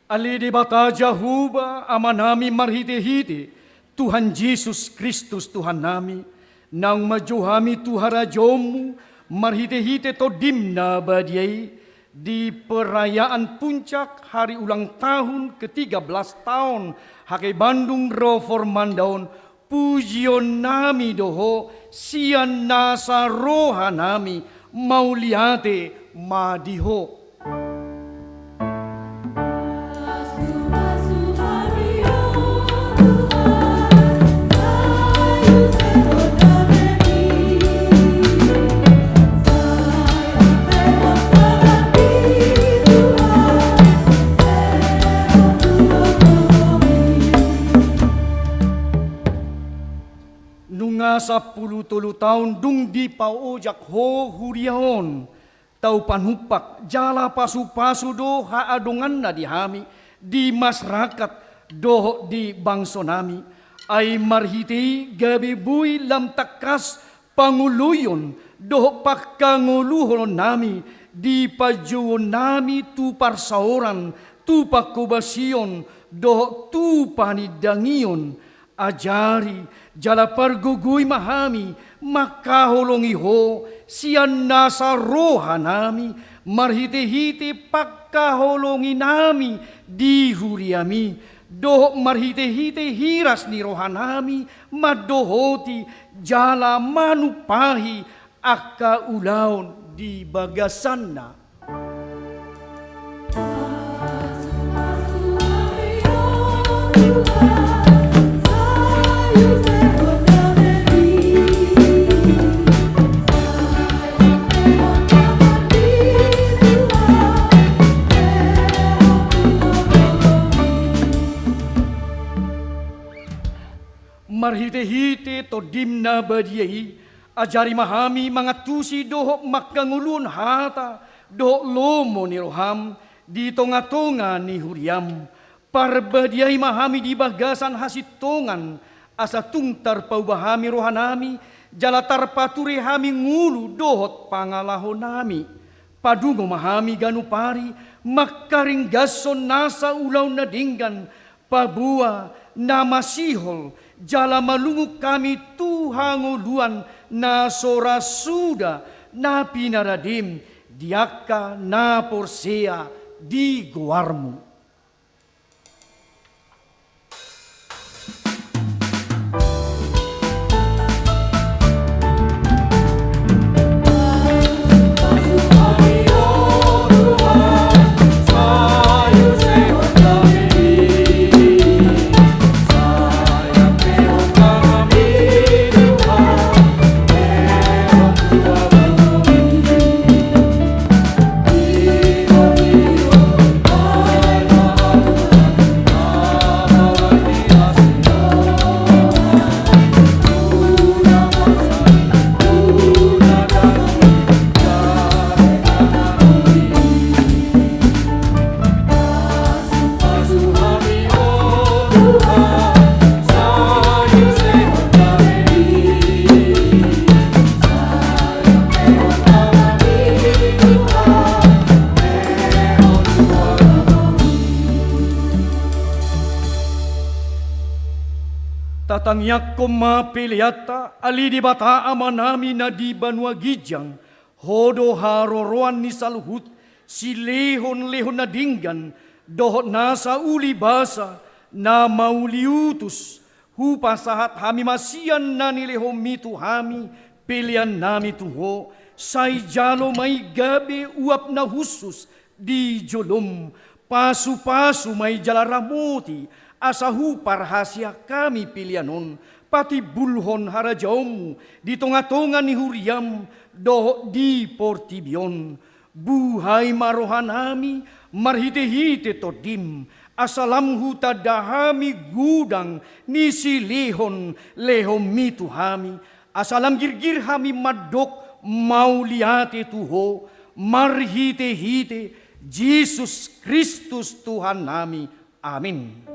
Ale Debata Jahowa, Amanami, marhitehite Tuhan Jesus Kristus Tuhannami, naung manjou hami tu harajaonMu marhitehite TondiM na badia i, di perayaan puncak hari ulang tahun ketiga belas taon HKI Bandung Reformanda on, pujionnami do Ho sian nasa rohanami, mauliate ma di Ho. Nunga sampulu tolu taon dung dipaojak Ho huria on, tau panumpak jala pasupasu do haadonganna di hami, di masyarakat dohot di bangsonami. Ai marhite i gabe boi lam tangkas pangoloion dohot pangkangoluhononnami di panjouonnami tu parsaoran, tu pangkobasion dohot tu panindangion. Ajari jala pargogoi ma hami mangkaholongi Ho sian nasa rohanami, marhitehite pangkaholonginami di huriaMi, dohot marhitehite hiras ni rohanami mandohoti jala manumpahi angka ulaon di bagasanna. Marhitehite TondiM na badia i, ajari ma hami mangantusi dohot mangkangoluhon hata dohot lomo ni rohaM di tongatonga ni huriaM. Parbadiai ma hami di bagasan hasintongan, asa tung tarpauba hami rohanami, jala tarpature hami ngolu dohot pangalahonami. Padungo ma hami ganup ari mangkaringgashon nasa ulaon na denggan, paboa na masihol jala malungun hami tu hangoluan na so ra suda na pinaradeM di angka na porsea di goarMu. Tatangiangkon ma peleanta, ale Debata Amanami na di banua ginjang, Ho do haroroan ni saluhut silehonlehon na denggan dohot nasa ulibasa na mauliutus Hupasahat hami ma sian na nilehonmi tu hami pelean nami tu Ho, sai jalo ma i gabe uap na hushus di jolom. Pasupasu ma i jala ramoti, asa huparhaseang hami pelean on patimbulhon harajaonmu di tongatonga ni huriam dohot di portibi on. Buhai ma rohanami marhitehite Tondim, asa lam hutanda hami godang ni silehonlehonmi tu hami, asa lam girgir hami mandok mauliate tu Ho, marhitehite Jesus Kristus Tuhannami. Amin.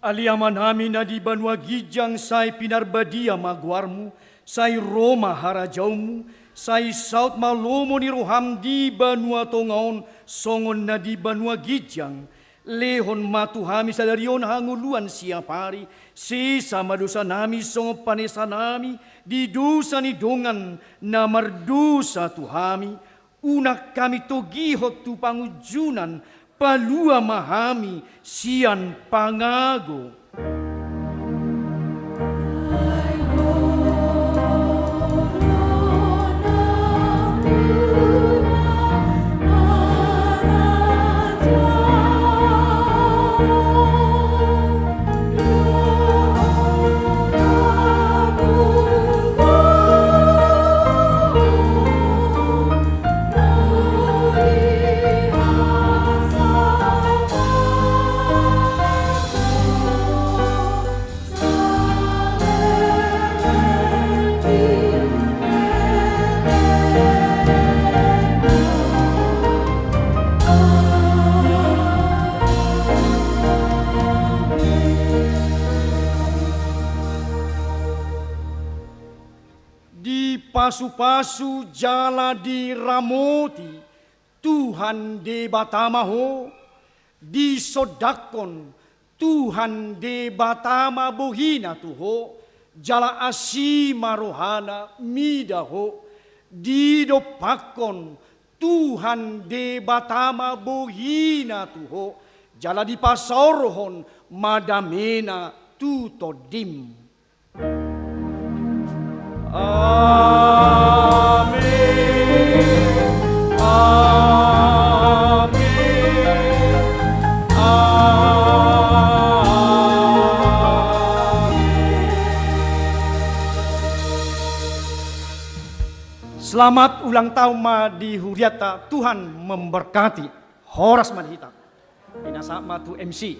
Ale Amanami na di banua ginjang, sai pinarbadia ma goarmu, sai ro ma harajaonmu, sai saut ma lomo ni roham di banua tonga on songon na di banua ginjang. Lehon ma tu hami sadari on hangoluan siapari, sesa ma dosanami songon panesanami di dosa ni dongan na mardosa tu hami, unang hami togihon tu pangunjunan, palua ma hami sian pangago. Dipasupasu jala diramoti Tuhan Debata ma ho, disondangkon Tuhan Debata ma bohina tu ho, jala asi ma rohana mida ho, didompakkon Tuhan Debata ma bohina tu ho, jala dipasaorhon ma damena tu tondim. Amin. Amin. Amin. Selamat ulang tahun ma di hurianta, Tuhan memberkati. Horas ma di hita. Pinasahat ma tu M C.